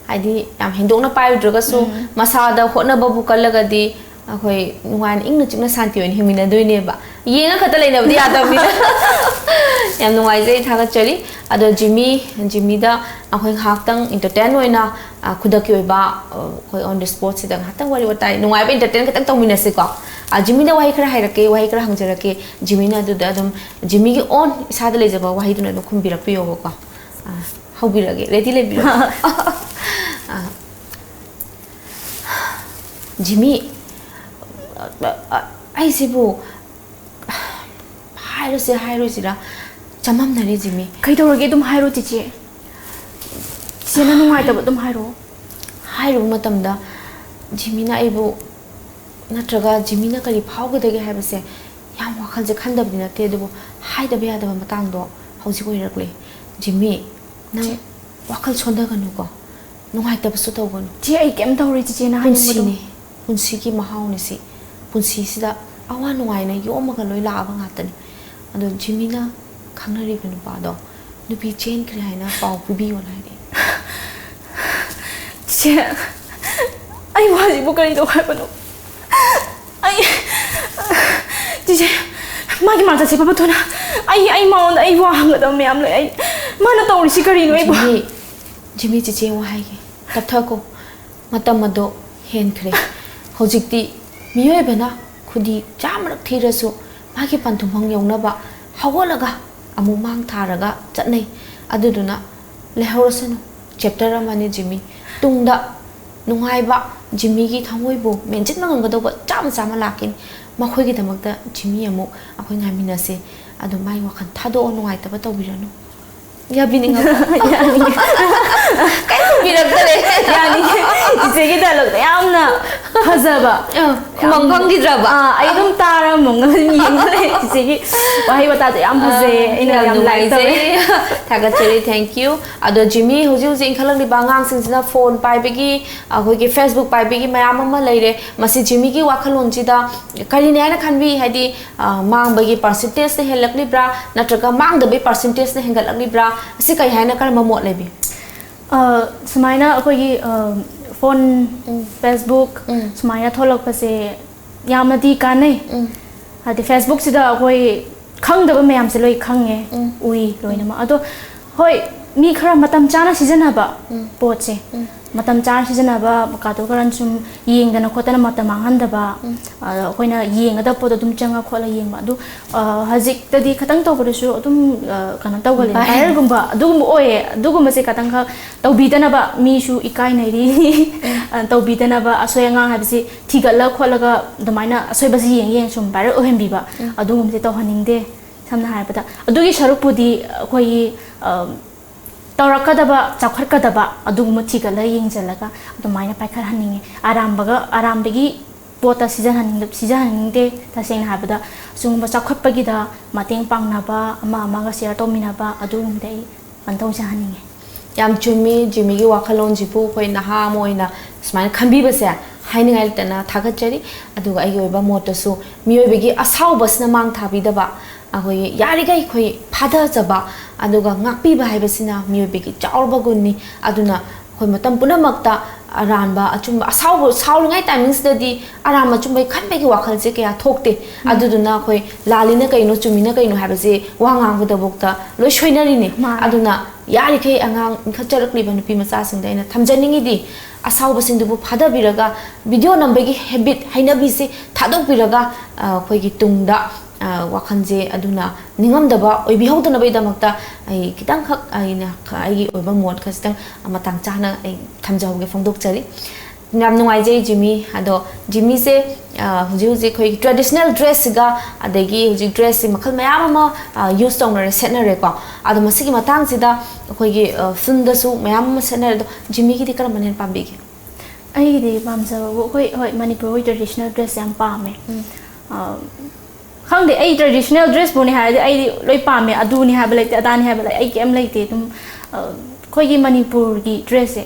ꯍꯥꯏꯗꯤ ꯌꯥꯝ ꯍꯦꯟꯗꯣꯛꯅ ꯄꯥꯏꯔꯨꯗ꯭ꯔꯒꯁꯨ ꯃꯁꯥꯗ ꯍꯣꯠꯅꯕꯕꯨ ꯀꯜꯂꯒꯗꯤ ꯑꯩꯈꯣꯏ ꯅꯨꯡꯉꯥꯏꯅ ꯏꯪꯅ ꯆꯤꯛꯅ ꯁꯥꯟꯇꯤ ꯑꯣꯏꯅ ꯍꯤꯡꯃꯤꯟꯅꯗꯣꯏꯅꯦꯕ꯫ ꯌꯦꯡꯉ ꯈꯛꯇ ꯂꯩꯅꯕꯗꯤ ꯌꯥꯗꯕꯅꯤꯅ꯫ ꯌꯥꯝ ꯅꯨꯡꯉꯥꯏꯖꯩ, ꯊꯥꯒꯠꯆꯔꯤ꯫ ꯑꯗꯣ ꯖꯤꯃꯤ, ꯖꯤꯃꯤꯗ ꯑꯩꯈꯣꯏ ꯉꯥꯏꯍꯥꯛꯇꯪ ꯏꯟꯇꯔꯇꯦꯟ ꯑꯣꯏꯅ ꯑ, ꯈꯨꯗꯛꯀꯤ ꯑꯣꯏꯕ ꯑ, ꯑꯩꯈꯣꯏ ꯑꯣꯟ ꯗ ꯁ꯭ꯄꯣꯠꯁꯤꯗ ꯉꯥꯏꯍꯥꯛꯇꯪ ꯋꯥꯔꯤ ꯋꯥꯇꯥꯏ ꯅꯨꯡꯉꯥꯏꯕ ꯏꯟꯇꯔꯇꯦꯟ ꯈꯤꯇꯪ ꯇꯧꯃꯤꯟꯅꯁꯤꯀꯣ꯫ ꯑ, ꯖꯤꯃꯤꯗ ꯋꯥꯍꯩ ꯈꯔ ꯍꯥꯏꯔꯛꯀꯦ, ꯋꯥꯍꯩ ꯈꯔ ꯍꯪꯖꯔꯛꯀꯦ꯫ ꯖꯤꯃꯤꯅ ꯑꯗꯨꯗ ꯑꯗꯨꯝ ꯖꯤꯃꯤꯒꯤ ꯑꯣꯟ ꯏꯁꯥꯗ ꯂꯩꯖꯕ ꯋꯥꯍꯩꯗꯨꯅ ꯑꯗꯨꯝ ꯈꯨꯝꯕꯤꯔꯛꯄꯤꯌꯣꯕꯀꯣ꯫ ꯑ, ꯍꯧꯕꯤꯔꯒꯦ꯫ ꯔꯦꯗꯤ ꯂꯩꯕꯤꯔꯣ꯫ ꯑ, ꯖꯤꯃꯤ, ꯑ, ꯑ, ꯑꯩꯁꯤꯕꯨ ꯍꯥꯏꯔꯁꯦ ꯍꯥꯏꯔꯣꯏꯁꯤꯔꯥ ꯆꯃꯝꯅꯔꯦ ꯖꯤꯃꯤ꯫ ꯀꯩꯗꯧꯔꯒꯦ? ꯑꯗꯨꯝ ꯍꯥꯏꯔꯣ ꯆꯤꯆꯦ꯫ ꯆꯤꯆꯦꯅ ꯅꯨꯡꯉꯥꯏꯇꯕ ꯑꯗꯨꯝ ꯍꯥꯏꯔꯣ꯫ ꯍꯥꯏꯔꯨꯕ ꯃꯇꯝꯗ ꯖꯤꯃꯤꯅ ꯑꯩꯕꯨ, ꯅꯠꯇ꯭ꯔꯒ ꯖꯤꯃꯤꯅ ꯀꯔꯤ ꯐꯥꯎꯒꯗꯒꯦ ꯍꯥꯏꯕꯁꯦ ꯌꯥꯝ ꯋꯥꯈꯜꯁꯦ ꯈꯟꯗꯕꯗꯤ ꯅꯠꯇꯦ, ꯑꯗꯨꯕꯨ ꯍꯥꯏꯗꯕ ꯌꯥꯗꯕ ꯃꯇꯥꯡꯗꯣ ꯍꯧꯖꯤꯛ ꯑꯣꯏꯔꯛꯂꯦ꯫ ꯖꯤꯃꯤ, ꯅꯪ ꯆꯦ꯫ ꯋꯥꯈꯜ ꯁꯣꯟꯊꯒꯅꯨꯀꯣ, ꯅꯨꯡꯉꯥꯏꯇꯕꯁꯨ ꯇꯧꯒꯅꯨ꯫ ꯆꯦ, ꯑꯩ ꯀꯩꯝ ꯇꯧꯔꯣꯏ ꯆꯤꯆꯦꯅ ꯍꯥꯏꯅꯤꯡꯕꯗꯣ꯫ ꯄꯨꯟꯁꯤꯅꯤ, ꯄꯨꯟꯁꯤꯒꯤ ꯃꯍꯥꯎꯅꯤ ꯁꯤ꯫ ꯄꯨꯟꯁꯤꯁꯤꯗ ꯑꯋꯥ ꯅꯨꯡꯉꯥꯏꯅ ꯌꯣꯝꯃꯒ ꯂꯣꯏ ꯂꯥꯛꯑꯕ ꯉꯥꯛꯇꯅꯤ꯫ ꯑꯗꯣ ꯖꯤꯃꯤꯅ ꯈꯪꯅꯔꯤꯕ ꯅꯨꯄꯥꯗꯣ ꯅꯨꯄꯤ ꯆꯦꯟꯈ꯭ꯔꯦ ꯍꯥꯏꯅ ꯄꯥꯎ ꯄꯤꯕꯤꯌꯣꯅ ꯍꯥꯏꯔꯛꯑꯦ꯫ ꯆꯤꯆꯦ, ꯑꯩ ꯋꯥꯁꯤꯕꯨ ꯀꯔꯤ ꯇꯧ ꯍꯥꯏꯕꯅꯣ? ꯑꯩ, ꯆꯤꯆꯦ, ꯃꯥꯒꯤ ꯃꯥ ꯆꯠꯁꯦ ꯄꯕꯊꯨꯅ꯫ ꯑꯩ, ꯑꯩ ꯃꯉꯣꯟꯗ ꯑꯩ ꯋꯥ ꯍꯪꯒꯗꯕ ꯃꯌꯥꯝ ꯂꯩ꯫ ꯑꯩ, ꯃꯥꯅ ꯇꯧꯔꯤꯁꯤ ꯀꯔꯤꯅꯣ ꯑꯩꯕꯨ? ꯖꯤꯃꯤ, ꯖꯤꯃꯤ, ꯆꯤꯆꯦ ꯋꯥ ꯍꯥꯏꯒꯦ꯫ ꯇꯞꯊꯈꯣ꯫ ꯃꯇꯝ ꯑꯗꯣ ꯍꯦꯟꯈ꯭ꯔꯦ꯫ ꯍꯧꯖꯤꯛꯇꯤ ꯃꯤꯑꯣꯏꯕꯅ ꯈꯨꯗꯤ ꯆꯥꯝꯃꯔꯛ ꯊꯤꯔꯁꯨ ꯃꯥꯒꯤ ꯄꯟꯊꯨꯡꯐꯝ ꯌꯧꯅꯕ ꯍꯧꯒꯠꯂꯒ ꯑꯃꯨꯛ ꯃꯥꯡ ꯊꯥꯔꯒ ꯆꯠꯅꯩ꯫ ꯑꯗꯨꯗꯨꯅ ꯂꯩꯍꯧꯔꯁꯅꯨ꯫ ꯆꯦꯞꯇꯔ ꯑꯃꯅꯤ ꯖꯤꯃꯤ꯫ ꯇꯨꯡꯗ ꯅꯨꯡꯉꯥꯏꯕ, ꯖꯤꯃꯤꯒꯤ ꯊꯃꯣꯏꯕꯨ ꯃꯦꯟꯁꯤꯟꯕ ꯉꯝꯒꯗꯧꯕ ꯆꯥꯝꯃ ꯆꯥꯝꯃ ꯂꯥꯛꯈꯤꯅꯤ꯫ ꯃꯈꯣꯏꯒꯤꯗꯃꯛꯇ ꯖꯤꯃꯤ ꯑꯃꯨꯛ ꯑꯩꯈꯣꯏ ꯉꯥꯏꯃꯤꯟꯅꯁꯦ꯫ ꯑꯗꯨ ꯃꯥꯒꯤ ꯋꯥꯈꯜ ꯊꯥꯗꯣꯛꯑꯣ, ꯅꯨꯡꯉꯥꯏꯇꯕ ꯇꯧꯕꯤꯔꯅꯨ꯫ ꯌꯥꯕꯤꯅꯤꯡꯉꯕ? ꯀꯩꯝ ꯈꯨꯝꯕꯤꯔꯛꯇꯔꯦ꯫ ꯌꯥꯅꯤꯡꯉꯦ꯫ ꯏꯆꯦꯒꯤ ꯗꯥꯏꯂꯣꯛꯇꯣ ꯌꯥꯝꯅ ꯐꯖꯕ꯫ ꯑ, ꯈꯨꯃꯪ ꯐꯪꯈꯤꯗ꯭ꯔꯕ? ꯑꯥ, ꯑꯩ ꯑꯗꯨꯝ ꯇꯥꯔ ꯑꯃꯨꯛ ꯑꯗꯨꯝ ꯌꯦꯡꯉ ꯂꯩ꯫ ꯏꯆꯦꯒꯤ ꯋꯥꯍꯩ ꯋꯥꯇꯥꯗꯣ ꯌꯥꯝ ꯐꯖꯩ꯫ ꯑꯩꯅ ꯌꯥꯝ ꯂꯥꯏꯛ ꯇꯧꯋꯦ꯫ ꯅꯨꯡꯉꯥꯏꯖꯩ꯫ ꯊꯥꯒꯠꯆꯔꯤ, thank you꯫ ꯑꯗꯣ ꯖꯤꯃꯤ, ꯍꯧꯖꯤꯛ ꯍꯧꯖꯤꯛ ꯏꯟꯈꯠꯂꯛꯂꯤꯕ ꯑꯉꯥꯡꯁꯤꯡꯁꯤꯅ ꯐꯣꯟ ꯄꯥꯏꯕꯒꯤ, ꯑꯩꯈꯣꯏꯒꯤ Facebook ꯄꯥꯏꯕꯒꯤ ꯃꯌꯥꯝ ꯑꯃ ꯂꯩꯔꯦ꯫ ꯃꯁꯤ ꯖꯤꯃꯤꯒꯤ ꯋꯥꯈꯜꯂꯣꯟꯁꯤꯗ ꯀꯔꯤꯅꯤ ꯍꯥꯏꯅ ꯈꯟꯕꯤ? ꯍꯥꯏꯗꯤ, ꯑ, ꯃꯥꯡꯕꯒꯤ ꯄꯥꯔꯁꯦꯟꯇꯦꯖꯅ ꯍꯦꯜꯂꯛꯂꯤꯕ꯭ꯔꯥ, ꯅꯠꯇ꯭ꯔꯒ ꯃꯥꯡꯗꯕꯒꯤ ꯄꯥꯔꯁꯦꯟꯇꯦꯖꯅ ꯍꯦꯟꯒꯠꯂꯛꯂꯤꯕ꯭ꯔꯥ? ꯑꯁꯤ ꯀꯔꯤ ꯍꯥꯏꯅ, ꯀꯔꯝꯕ ꯃꯣꯠ ꯂꯩꯕꯤ? ꯑ, ꯁꯨꯃꯥꯏꯅ ꯑꯩꯈꯣꯏꯒꯤ, ꯑ, ꯐꯣꯟ, ꯎꯝ꯫ ꯐꯦꯁꯕꯨꯛ ꯎꯝ꯫ ꯁꯨꯃꯥꯏꯅ ꯊꯣꯛꯂꯛꯄꯁꯦ ꯌꯥꯝꯅꯗꯤ ꯀꯥꯟꯅꯩ꯫ ꯎꯝ꯫ ꯍꯥꯏꯗꯤ ꯐꯦꯁꯕꯨꯛꯁꯤꯗ ꯑꯩꯈꯣꯏ ꯈꯪꯗꯕ ꯃꯌꯥꯝꯁꯦ ꯂꯣꯏ ꯈꯪꯉꯦ, ꯎꯝ꯫ ꯎꯏ ꯂꯣꯏꯅꯃꯛ꯫ ꯑꯗꯣ ꯍꯣꯏ, ꯃꯤ ꯈꯔ ꯃꯇꯝ ꯆꯥꯅ ꯁꯤꯖꯤꯟꯅꯕ ꯎꯝ꯫ ꯄꯣꯠꯁꯦ, ꯎꯝ꯫ ꯃꯇꯝ ꯆꯥꯅ ꯁꯤꯖꯤꯟꯅꯕ, ꯀꯥꯇꯨ ꯀꯥꯔꯟ ꯁꯨꯝ ꯌꯦꯡꯗꯅ ꯈꯣꯠꯇꯅ ꯃꯇꯝ ꯃꯥꯡꯍꯟꯗꯕ, ꯎꯝ꯫ ꯑꯗ ꯑꯩꯈꯣꯏꯅ ꯌꯦꯡꯒꯗꯕ ꯄꯣꯠꯇꯣ ꯑꯗꯨꯝ ꯆꯪꯉ ꯈꯣꯠꯂ ꯌꯦꯡꯕ꯫ ꯑꯗꯨ, ꯑ, ꯍꯧꯖꯤꯛꯇꯗꯤ ꯈꯤꯇꯪ ꯇꯧꯕꯗꯁꯨ ꯑꯗꯨꯝ, ꯑ, ꯀꯩꯅꯣ ꯇꯧꯒꯜꯂꯦ, viral꯫ Viralꯒꯨꯝꯕ ꯑꯗꯨꯒꯨꯝꯕ ꯑꯣꯏꯌꯦ꯫ ꯑꯗꯨꯒꯨꯝꯕꯁꯦ ꯈꯤꯇꯪꯈꯛ ꯇꯧꯕꯤꯗꯅꯕ, ꯃꯤꯁꯨ ꯏꯀꯥꯏꯅꯔꯤ꯫ ꯑ, ꯇꯧꯕꯤꯗꯅꯕ, ꯑꯁꯣꯏ ꯑꯉꯥꯝ ꯍꯥꯏꯕꯁꯤ ꯊꯤꯒꯠꯂ ꯈꯣꯠꯂꯒ ꯑꯗꯨꯃꯥꯏꯅ ꯑꯁꯣꯏꯕꯁꯤ ꯌꯦꯡ ꯌꯦꯡ ꯁꯨꯝ viral ꯑꯣꯏꯍꯟꯕꯤꯕ, ꯎꯝ꯫ ꯑꯗꯨꯒꯨꯝꯕꯁꯦ ꯇꯧꯍꯟꯅꯤꯡꯗꯦ꯫ ꯁꯝꯅ ꯍꯥꯏꯔꯕꯗ ꯑꯗꯨꯒꯤ ꯁꯔꯨꯛꯄꯨꯗꯤ ꯑꯩꯈꯣꯏꯒꯤ, ꯑ, ꯇꯧꯔꯛꯀꯗꯕ, ꯆꯥꯎꯈꯠꯀꯗꯕ ꯑꯗꯨꯒꯨꯝꯕ ꯊꯤꯒꯠꯂ ꯌꯦꯡꯁꯤꯜꯂꯒ ꯑꯗꯨꯃꯥꯏꯅ ꯄꯥꯏꯈꯠꯍꯟꯅꯤꯡꯉꯤ꯫ ꯑꯔꯥꯝꯕꯒ, ꯑꯔꯥꯝꯕꯒꯤ ꯄꯣꯠꯇ ꯁꯤꯖꯤꯟꯅꯍꯟꯅꯤꯡꯗ- ꯁꯤꯖꯤꯟꯅꯍꯟꯅꯤꯡꯗꯦ꯫ ꯇꯁꯦꯡꯅ ꯍꯥꯏꯕꯗ, ꯑꯁꯤꯒꯨꯝꯕ ꯆꯥꯎꯈꯠꯄꯒꯤꯗ ꯃꯇꯦꯡ ꯄꯥꯡꯅꯕ, ꯑꯃ ꯑꯃꯒ ꯁꯤꯌꯔ ꯇꯧꯃꯤꯟꯅꯕ, ꯑꯗꯨꯒꯨꯝꯕꯗ ꯑꯩ ꯀꯩꯅꯣ ꯇꯧꯖꯍꯟꯅꯤꯡꯉꯦ꯫ ꯌꯥꯝ ꯆꯨꯝꯃꯤ, ꯖꯤꯃꯤꯒꯤ ꯋꯥꯈꯜꯂꯣꯟꯁꯤꯕꯨ ꯑꯩꯈꯣꯏ ꯅꯍꯥ ꯑꯃ ꯑꯣꯏꯅ ꯁꯨꯃꯥꯏꯅ ꯈꯟꯕꯤꯕꯁꯦ ꯍꯥꯏꯅꯤꯡꯉꯥꯏ ꯂꯩꯇꯅ ꯊꯥꯒꯠꯆꯔꯤ꯫ ꯑꯗꯨꯒ ꯑꯩꯒꯤ ꯑꯣꯏꯕ ꯃꯣꯠꯇꯁꯨ, ꯃꯤꯑꯣꯏꯕꯒꯤ ꯑꯁꯥꯎꯕꯁꯤꯅ ꯃꯥꯡ ꯊꯥꯕꯤꯗꯕ, ꯑꯩꯈꯣꯏꯒꯤ ꯌꯥꯔꯤꯈꯩ ꯑꯩꯈꯣꯏ ꯐꯥꯊꯖꯕ ꯑꯗꯨꯒ ꯉꯥꯛꯄꯤꯕ ꯍꯥꯏꯕꯁꯤꯅ ꯃꯤꯑꯣꯏꯕꯒꯤ ꯆꯥꯎꯔꯕ ꯒꯨꯟꯅꯤ꯫ ꯑꯗꯨꯅ ꯑꯩꯈꯣꯏ ꯃꯇꯝ ꯄꯨꯝꯅꯃꯛꯇ ꯑꯔꯥꯟꯕ, ꯑꯆꯨꯝꯕ, ꯑꯁꯥꯎꯕ, ꯁꯥꯎꯔꯤꯉꯩ ꯇꯥꯏꯃꯤꯡꯁꯤꯗꯗꯤ ꯑꯔꯥꯟꯕ ꯑꯆꯨꯝꯕꯒꯤ ꯈꯟꯕꯒꯤ ꯋꯥꯈꯜꯁꯦ ꯀꯌꯥ ꯊꯣꯛꯇꯦ꯫ ꯑꯗꯨꯗꯨꯅ ꯑꯩꯈꯣꯏ ꯂꯥꯜꯂꯤꯅ ꯀꯩꯅꯣ, ꯆꯨꯝꯃꯤꯅ ꯀꯩꯅꯣ ꯍꯥꯏꯕꯁꯦ ꯋꯥ ꯉꯥꯡꯕꯗꯐꯥꯎꯗ ꯂꯣꯏ ꯁꯣꯏꯅꯔꯤꯅꯦ꯫ ꯃꯥꯅꯦ꯫ ꯑꯗꯨꯅ ꯌꯥꯔꯤꯈꯩ ꯑꯉꯥꯡ ꯏꯟꯈꯠꯆꯔꯛꯂꯤꯕ ꯅꯨꯄꯤ ꯃꯆꯥꯁꯤꯡꯗ ꯑꯩꯅ ꯊꯝꯖꯅꯤꯡꯉꯤꯗꯤ, ꯑꯁꯥꯎꯕꯁꯤꯡꯗꯨꯕꯨ ꯐꯥꯗꯕꯤꯔꯒ, ꯚꯤꯗꯤꯑꯣ ꯅꯝꯕꯒꯤ ꯍꯦꯕꯤꯠ, ꯍꯩꯅꯕꯤꯁꯦ ꯊꯥꯗꯣꯛꯄꯤꯔꯒ, ꯑ, ꯑꯩꯈꯣꯏꯒꯤ ꯇꯨꯡꯗ, ꯑ, ꯋꯥꯈꯜꯁꯦ ꯑꯗꯨꯅ ꯅꯤꯡꯉꯝꯗꯕ ꯑꯣꯏꯕꯤꯍꯧꯗꯅꯕꯒꯤꯗꯃꯛꯇ ꯑꯩ ꯈꯤꯇꯪꯈꯛ ꯑꯩꯅ ꯈ-, ꯑꯩꯒꯤ ꯑꯣꯏꯕ ꯃꯣꯠ ꯈꯖꯤꯛꯇꯪ ꯃꯇꯥꯡ ꯆꯥꯅ ꯑꯩ ꯊꯝꯖꯍꯧꯒꯦ, ꯐꯣꯡꯗꯣꯛꯆꯔꯤ꯫ ꯌꯥꯝ ꯅꯨꯡꯉꯥꯏꯖꯩ ꯖꯤꯃꯤ꯫ ꯑꯗꯣ ꯖꯤꯃꯤꯁꯦ, ꯑ, ꯍꯧꯖꯤꯛ ꯍꯧꯖꯤꯛ ꯑꯩꯈꯣꯏꯒꯤ ꯇ꯭ꯔꯦꯗꯤꯁꯅꯦꯜ ꯗ꯭ꯔꯦꯁꯁꯤꯒ, ꯑꯗꯒꯤ ꯍꯧꯖꯤꯛ ꯗ꯭ꯔꯦꯁꯁꯤ ꯃꯈꯜ ꯃꯌꯥꯝ ꯑꯃ, ꯑ, ꯌꯨꯁ ꯇꯧꯅꯔꯦ, ꯁꯦꯠꯅꯔꯦꯀꯣ꯫ ꯑꯗꯣ ꯃꯁꯤꯒꯤ ꯃꯇꯥꯡꯁꯤꯗ ꯑꯩꯈꯣꯏꯒꯤ, ꯑ, ꯐꯤꯜꯝꯗꯁꯨ ꯃꯌꯥꯝ ꯑꯃ ꯁꯦꯠꯅꯔꯦ꯫ ꯑꯗꯣ ꯖꯤꯃꯤꯒꯤꯗꯤ ꯀꯔꯝꯕꯅ ꯍꯦꯟꯅ ꯄꯥꯝꯕꯤꯒꯦ? ꯑꯩꯒꯤꯗꯤ ꯄꯥꯝꯖꯕꯕꯨ ꯑꯩꯈꯣꯏ, ꯍꯣꯏ, ꯃꯅꯤꯄꯨꯔ ꯍꯣꯏ ꯇ꯭ꯔꯦꯗꯤꯁꯅꯦꯜ ꯗ꯭ꯔꯦꯁ ꯌꯥꯝ ꯄꯥꯝꯃꯦ꯫ ꯑ, ꯈꯪꯗꯦ, ꯑꯩ ꯇ꯭ꯔꯦꯗꯤꯁꯅꯦꯜ ꯗ꯭ꯔꯦꯁꯄꯨꯅꯦ ꯍꯥꯏꯔꯗꯤ ꯑꯩꯗꯤ ꯂꯣꯏ ꯄꯥꯝꯃꯦ, ꯑꯗꯨꯅꯤ ꯍꯥꯏꯕ ꯂꯩꯇꯦ, ꯑꯗꯥꯅꯤ ꯍꯥꯏꯕ ꯂꯩ, ꯑꯩ ꯀꯩꯝ ꯂꯩꯇꯦ꯫ ꯑꯗꯨꯝ, ꯑ, ꯑꯩꯈꯣꯏꯒꯤ ꯃꯅꯤꯄꯨꯔꯒꯤ ꯗ꯭ꯔꯦꯁꯁꯦ,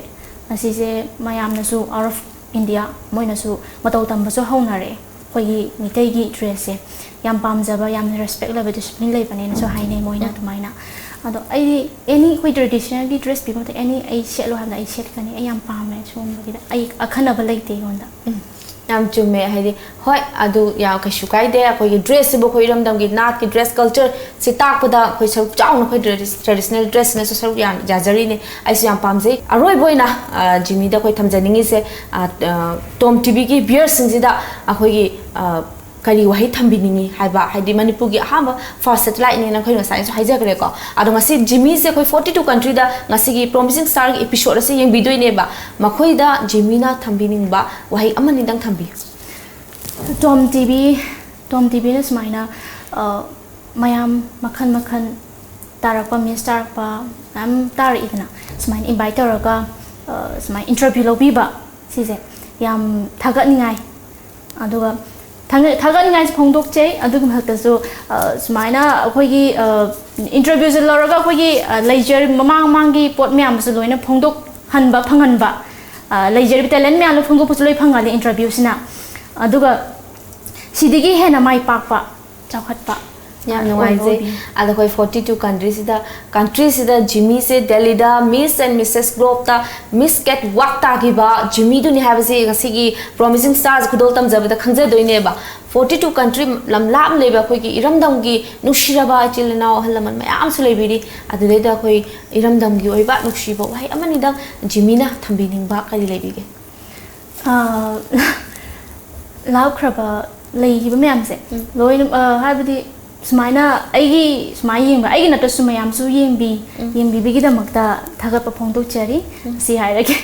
ꯑꯁꯤꯁꯦ ꯃꯌꯥꯝꯅꯁꯨ, out of India, ꯃꯣꯏꯅꯁꯨ ꯃꯇꯧ ꯇꯝꯕꯁꯨ ꯍꯧꯅꯔꯛꯑꯦ꯫ ꯑꯩꯈꯣꯏꯒꯤ ꯃꯤꯇꯩꯒꯤ ꯗ꯭ꯔꯦꯁꯁꯦ ꯌꯥꯝ ꯄꯥꯝꯖꯕ, ꯌꯥꯝꯅ ꯔꯦꯁꯄꯦꯛ ꯂꯩꯕ, ꯗꯤꯁꯤꯄ꯭ꯂꯤꯟ ꯂꯩꯕꯅꯦꯅꯁꯨ ꯍꯥꯏꯅꯩ ꯃꯣꯏꯅ ꯑꯗꯨꯃꯥꯏꯅ꯫ ꯑꯗꯣ ꯑꯩꯗꯤ ꯑꯦꯅꯤ ꯑꯩꯈꯣꯏ ꯇ꯭ꯔꯦꯗꯤꯁꯅꯦꯜꯒꯤ ꯗ꯭ꯔꯦꯁ ꯄꯤꯕ ꯃꯇꯝꯗ ꯑꯦꯅꯤ ꯑꯩ ꯁꯦꯠꯂꯣ ꯍꯥꯏꯕꯗ ꯑꯩ ꯁꯦꯠꯀꯅꯤ꯫ ꯑꯩ ꯌꯥꯝ ꯄꯥꯝꯃꯦ ꯁꯤꯒꯨꯝꯕꯒꯤꯗ, ꯑꯩ ꯑꯈꯟꯅꯕ ꯂꯩꯇꯦ ꯑꯩꯉꯣꯟꯗ꯫ ꯎꯝ, ꯌꯥꯝ ꯆꯨꯝꯃꯦ꯫ ꯍꯥꯏꯗꯤ, ꯍꯣꯏ, ꯑꯗꯨ ꯌꯥꯝ ꯀꯩꯁꯨ ꯀꯥꯏꯗꯦ꯫ ꯑꯩꯈꯣꯏꯒꯤ ꯗ꯭ꯔꯦꯁꯁꯤꯕꯨ ꯑꯩꯈꯣꯏ ꯏꯔꯝꯗꯝꯒꯤ ꯅꯥꯠꯀꯤ ꯗ꯭ꯔꯦꯁ ꯀꯜꯆꯔꯁꯤ ꯇꯥꯛꯄꯗ ꯑꯩꯈꯣꯏ ꯁꯔꯨꯛ ꯆꯥꯎꯅ, ꯑꯩꯈꯣꯏ ꯇ꯭ꯔꯦꯗꯤꯁ-, ꯇ꯭ꯔꯦꯗꯤꯁꯅꯦꯜ ꯗ꯭ꯔꯦꯁꯁꯤꯅꯁꯨ ꯁꯔꯨꯛ ꯌꯥꯝ ꯌꯥꯖꯔꯤꯅꯦ꯫ ꯑꯩꯁꯨ ꯌꯥꯝ ꯄꯥꯝꯖꯩ꯫ ꯑꯔꯣꯏꯕ ꯑꯣꯏꯅ, ꯑ, ꯖꯤꯃꯤꯗ ꯑꯩꯈꯣꯏ ꯊꯝꯖꯅꯤꯡꯉꯤꯁꯦ, ꯑ, ꯑ, ꯇꯣꯝ ꯇꯤꯚꯤꯒꯤ ꯚ꯭ꯌꯨꯌꯔꯁꯤꯡꯁꯤꯗ ꯑꯩꯈꯣꯏꯒꯤ, ꯑ, ꯀꯔꯤ ꯋꯥꯍꯩ ꯊꯝꯕꯤꯅꯤꯡꯉꯤ ꯍꯥꯏꯕ, ꯍꯥꯏꯗꯤ ꯃꯅꯤꯄꯨꯔꯒꯤ ꯑꯍꯥꯟꯕ ꯐꯥꯔꯁ ꯁꯦꯇꯦꯂꯥꯏꯠꯅꯦꯅ ꯑꯩꯈꯣꯏ ꯉꯁꯥꯏꯁꯨ ꯍꯥꯏꯖꯈ꯭ꯔꯦꯀꯣ꯫ ꯑꯗꯣ ꯉꯁꯤ ꯖꯤꯃꯤꯁꯦ ꯑꯩꯈꯣꯏ ꯐꯣꯔꯇꯤ ꯇꯨ ꯀꯟꯇ꯭ꯔꯤꯗ ꯉꯁꯤꯒꯤ ꯄ꯭ꯔꯣꯃꯤꯁꯤꯡ ꯁ꯭ꯇꯥꯔꯒꯤ ꯑꯦꯄꯤꯁꯣꯗ ꯑꯁꯤ ꯌꯦꯡꯕꯤꯗꯣꯏꯅꯦꯕ꯫ ꯃꯈꯣꯏꯗ ꯖꯤꯃꯤꯅ ꯊꯝꯕꯤꯅꯤꯡꯕ ꯋꯥꯍꯩ ꯑꯃꯅꯤꯗꯪ ꯊꯝꯕꯤꯌꯨ꯫ ꯇꯣꯝ ꯇꯤꯚꯤ, ꯇꯣꯝ ꯇꯤꯚꯤꯅ ꯁꯨꯃꯥꯏꯅ, ꯑ, ꯃꯌꯥꯝ ꯃꯈꯜ ꯃꯈꯜ ꯇꯥꯔꯛꯄ, ꯃꯤꯁ ꯇꯥꯔꯛꯄ ꯃꯌꯥꯝ ꯇꯥꯔꯛꯏꯗꯅ, ꯁꯨꯃꯥꯏꯅ ꯏꯟꯚꯥꯏꯠ ꯇꯧꯔꯒ, ꯑ, ꯁꯨꯃꯥꯏꯅ ꯏꯟꯇꯔꯚ꯭ꯌꯨ ꯂꯧꯕꯤꯕ, ꯁꯤꯁꯦ ꯌꯥꯝ ꯊꯥꯒꯠꯅꯤꯡꯉꯥꯏ ꯑꯗꯨꯒ ꯊꯥꯒꯠꯅꯤꯡꯉꯥꯏꯁꯨ ꯐꯣꯡꯗꯣꯛꯆꯩ꯫ ꯑꯗꯨꯒꯤ ꯃꯊꯛꯇꯁꯨ ꯁꯨꯃꯥꯏꯅ ꯑꯩꯈꯣꯏꯒꯤ ꯏꯟꯇꯔꯚ꯭ꯌꯨꯁꯦ ꯂꯧꯔꯒ ꯑꯩꯈꯣꯏꯒꯤ ꯂꯩꯖꯔꯤꯕ ꯃꯃꯥꯡ ꯃꯃꯥꯡꯒꯤ ꯄꯣꯠ ꯃꯌꯥꯝꯁꯨ ꯂꯣꯏꯅ ꯐꯣꯡꯗꯣꯛꯍꯟꯕ ꯐꯪꯍꯟꯕ, ꯂꯩꯖꯔꯤꯕ ꯇꯦꯂꯦꯟ ꯃꯌꯥꯝꯗꯣ ꯐꯣꯡꯗꯣꯛꯄꯁꯨ ꯂꯣꯏ ꯐꯪꯍꯜꯂꯤ ꯏꯟꯇꯔꯚ꯭ꯌꯨꯁꯤꯅ꯫ ꯑꯗꯨꯒ ꯁꯤꯗꯒꯤ ꯍꯦꯟꯅ ꯃꯥꯏ ꯄꯥꯛꯄ, ꯆꯥꯎꯈꯠꯄ ꯌꯥꯝ ꯅꯨꯡꯉꯥꯏꯖꯩ꯫ ꯑꯗꯣ ꯑꯩꯈꯣꯏ ꯐꯣꯔꯇꯤ ꯇꯨ ꯀꯟꯇ꯭ꯔꯤꯁꯤꯗ ꯀꯟꯇ꯭ꯔꯤꯁꯤꯗ ꯖꯤꯃꯤꯁꯦ ꯗꯦꯜꯂꯤꯗ ꯃꯤꯁ ꯑꯦꯟ ꯃꯤꯁꯦꯁ ꯒ꯭ꯂꯣꯕꯇ ꯃꯤꯁ ꯀꯦꯠ ꯋꯥꯛ ꯇꯥꯈꯤꯕ ꯖꯤꯃꯤꯗꯨꯅꯤ ꯍꯥꯏꯕꯁꯤ ꯉꯁꯤꯒꯤ ꯄ꯭ꯔꯣꯃꯤꯁꯤꯡ ꯁ꯭ꯇꯥꯔꯁ ꯈꯨꯗꯣꯜ ꯇꯝꯖꯕꯗ ꯈꯪꯖꯗꯣꯏꯅꯦꯕ꯫ ꯐꯣꯔꯇꯤ ꯇꯨ ꯀꯟꯇ꯭ꯔꯤ ꯂꯝ ꯂꯥꯞꯅ ꯂꯩꯕ ꯑꯩꯈꯣꯏꯒꯤ ꯏꯔꯝꯗꯝꯒꯤ ꯅꯨꯡꯁꯤꯔꯕ ꯏꯆꯤꯜ ꯏꯅꯥꯎ ꯑꯍꯜ ꯂꯃꯟ ꯃꯌꯥꯝ ꯑꯃꯁꯨ ꯂꯩꯕꯤꯔꯤ꯫ ꯑꯗꯨꯗꯩꯗ ꯑꯩꯈꯣꯏ ꯏꯔꯝꯗꯝꯒꯤ ꯑꯣꯏꯕ ꯅꯨꯡꯁꯤꯕ ꯋꯥꯍꯩ ꯑꯃꯅꯤꯗꯪ ꯖꯤꯃꯤꯅ ꯊꯝꯕꯤꯅꯤꯡꯕ ꯀꯔꯤ ꯂꯩꯕꯤꯒꯦ? ꯂꯥꯞꯈ꯭ꯔꯕ ꯂꯩꯈꯤꯕ ꯃꯌꯥꯝꯁꯦ ꯂꯣꯏꯅ, ꯍꯥꯏꯕꯗꯤ ꯁꯨꯃꯥꯏꯅ ꯑꯩꯒꯤ ꯁꯨꯃꯥꯏꯅ ꯌꯦꯡꯕ, ꯑꯩꯒꯤ ꯅꯠꯇ꯭ꯔꯁꯨ ꯃꯌꯥꯝꯁꯨ ꯌꯦꯡꯕꯤ ꯌꯦꯡꯕꯤꯕꯒꯤꯗꯃꯛꯇ ꯊꯥꯒꯠꯄ ꯐꯣꯡꯗꯣꯛꯆꯔꯤ꯫ ꯁꯤ ꯍꯥꯏꯔꯒꯦ꯫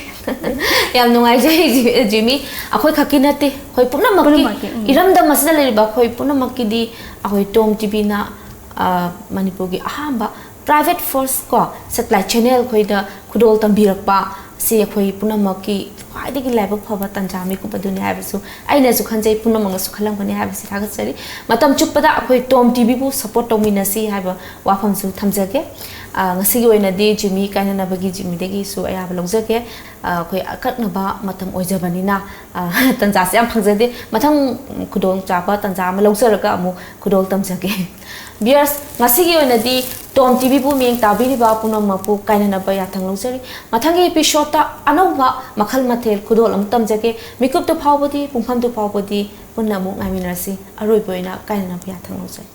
ꯌꯥꯝ ꯅꯨꯡꯉꯥꯏꯖꯩ ꯖꯤ- ꯖꯤꯃꯤ꯫ ꯑꯩꯈꯣꯏ ꯈꯛꯀꯤ ꯅꯠꯇꯦ, ꯑꯩꯈꯣꯏ ꯄꯨꯝꯅꯃꯛꯀꯤ, ꯄꯨꯝꯅꯃꯛꯀꯤ, ꯎꯝ꯫ ꯏꯔꯝꯗꯝ ꯑꯁꯤꯗ ꯂꯩꯔꯤꯕ ꯑꯩꯈꯣꯏ ꯄꯨꯝꯅꯃꯛꯀꯤꯗꯤ ꯑꯩꯈꯣꯏ ꯇꯣꯝ ꯇꯤꯚꯤꯅ ꯃꯅꯤꯄꯨꯔꯒꯤ ꯑꯍꯥꯟꯕ ꯄ꯭ꯔꯥꯏꯚꯦꯠ ꯐꯥꯔꯁ ꯀꯣ ꯁꯦꯇꯦꯂꯥꯏꯠ ꯆꯦꯅꯦꯜ ꯑꯩꯈꯣꯏꯗ ꯈꯨꯗꯣꯜ ꯇꯝꯕꯤꯔꯛꯄ ꯁꯤ ꯑꯩꯈꯣꯏ ꯄꯨꯝꯅꯃꯛꯀꯤ ꯈ꯭ꯋꯥꯏꯗꯒꯤ ꯂꯥꯏꯕꯛ ꯐꯕ ꯇꯥꯟꯖꯥ ꯃꯤꯀꯨꯞ ꯑꯗꯨꯅꯤ ꯍꯥꯏꯕꯁꯨ ꯑꯩꯅꯁꯨ ꯈꯟꯖꯩ, ꯄꯨꯝꯅꯃꯛꯅꯁꯨ ꯈꯜꯂꯝꯒꯅꯤ ꯍꯥꯏꯕꯁꯤ ꯊꯥꯒꯠꯆꯔꯤ꯫ ꯃꯇꯝ ꯆꯨꯞꯄꯗ ꯑꯩꯈꯣꯏ ꯇꯣꯝ ꯇꯤꯚꯤꯕꯨ ꯁꯞꯄꯣꯔꯠ ꯇꯧꯃꯤꯟꯅꯁꯤ ꯍꯥꯏꯕ ꯋꯥꯐꯝꯁꯨ ꯊꯝꯖꯒꯦ꯫ ꯑ, ꯉꯁꯤꯒꯤ ꯑꯣꯏꯅꯗꯤ ꯖꯤꯃꯤ ꯀꯥꯏꯅꯅꯕꯒꯤ ꯖꯤꯃꯤꯗꯒꯤꯁꯨ ꯑꯌꯥꯕ ꯂꯧꯖꯒꯦ꯫ ꯑ, ꯑꯩꯈꯣꯏ ꯑꯀꯛꯅꯕ ꯃꯇꯝ ꯑꯣꯏꯖꯕꯅꯤꯅ, ꯑ, ꯇꯟꯖꯥꯁꯦ ꯌꯥꯝ ꯐꯪꯖꯗꯦ꯫ ꯃꯊꯪ ꯈꯨꯗꯣꯡꯆꯥꯕ ꯇꯟꯖꯥ ꯑꯃ ꯂꯧꯖꯔꯒ ꯑꯃꯨꯛ ꯈꯨꯗꯣꯜ ꯇꯝꯖꯒꯦ꯫ ꯚꯤꯌꯔꯁ, ꯉꯁꯤꯒꯤ ꯑꯣꯏꯅꯗꯤ ꯇꯣꯝ ꯇꯤꯚꯤꯕꯨ ꯃꯤꯠꯌꯦꯡ ꯇꯥꯕꯤꯔꯤꯕ ꯄꯨꯝꯅꯃꯛꯄꯨ ꯀꯥꯏꯅꯅꯕ ꯌꯥꯊꯪ ꯂꯧꯖꯔꯤ꯫ ꯃꯊꯪꯒꯤ ꯑꯦꯄꯤꯁꯣꯗꯇ ꯑꯅꯧꯕ ꯃꯈꯜ ꯃꯊꯦꯜ ꯈꯨꯗꯣꯜ ꯑꯃꯨꯛ ꯇꯝꯖꯒꯦ꯫ ꯃꯤꯀꯨꯞꯇꯨ ꯐꯥꯎꯕꯗꯤ, ꯄꯨꯡꯐꯝꯗꯨ ꯐꯥꯎꯕꯗꯤ ꯄꯨꯟꯅ ꯑꯃꯨꯛ ꯉꯥꯏꯃꯤꯟꯅꯔꯁꯤ꯫ ꯑꯔꯣꯏꯕ ꯑꯣꯏꯅ ꯀꯥꯏꯅꯅꯕ ꯌꯥꯊꯪ ꯂꯧꯖꯔꯤ꯫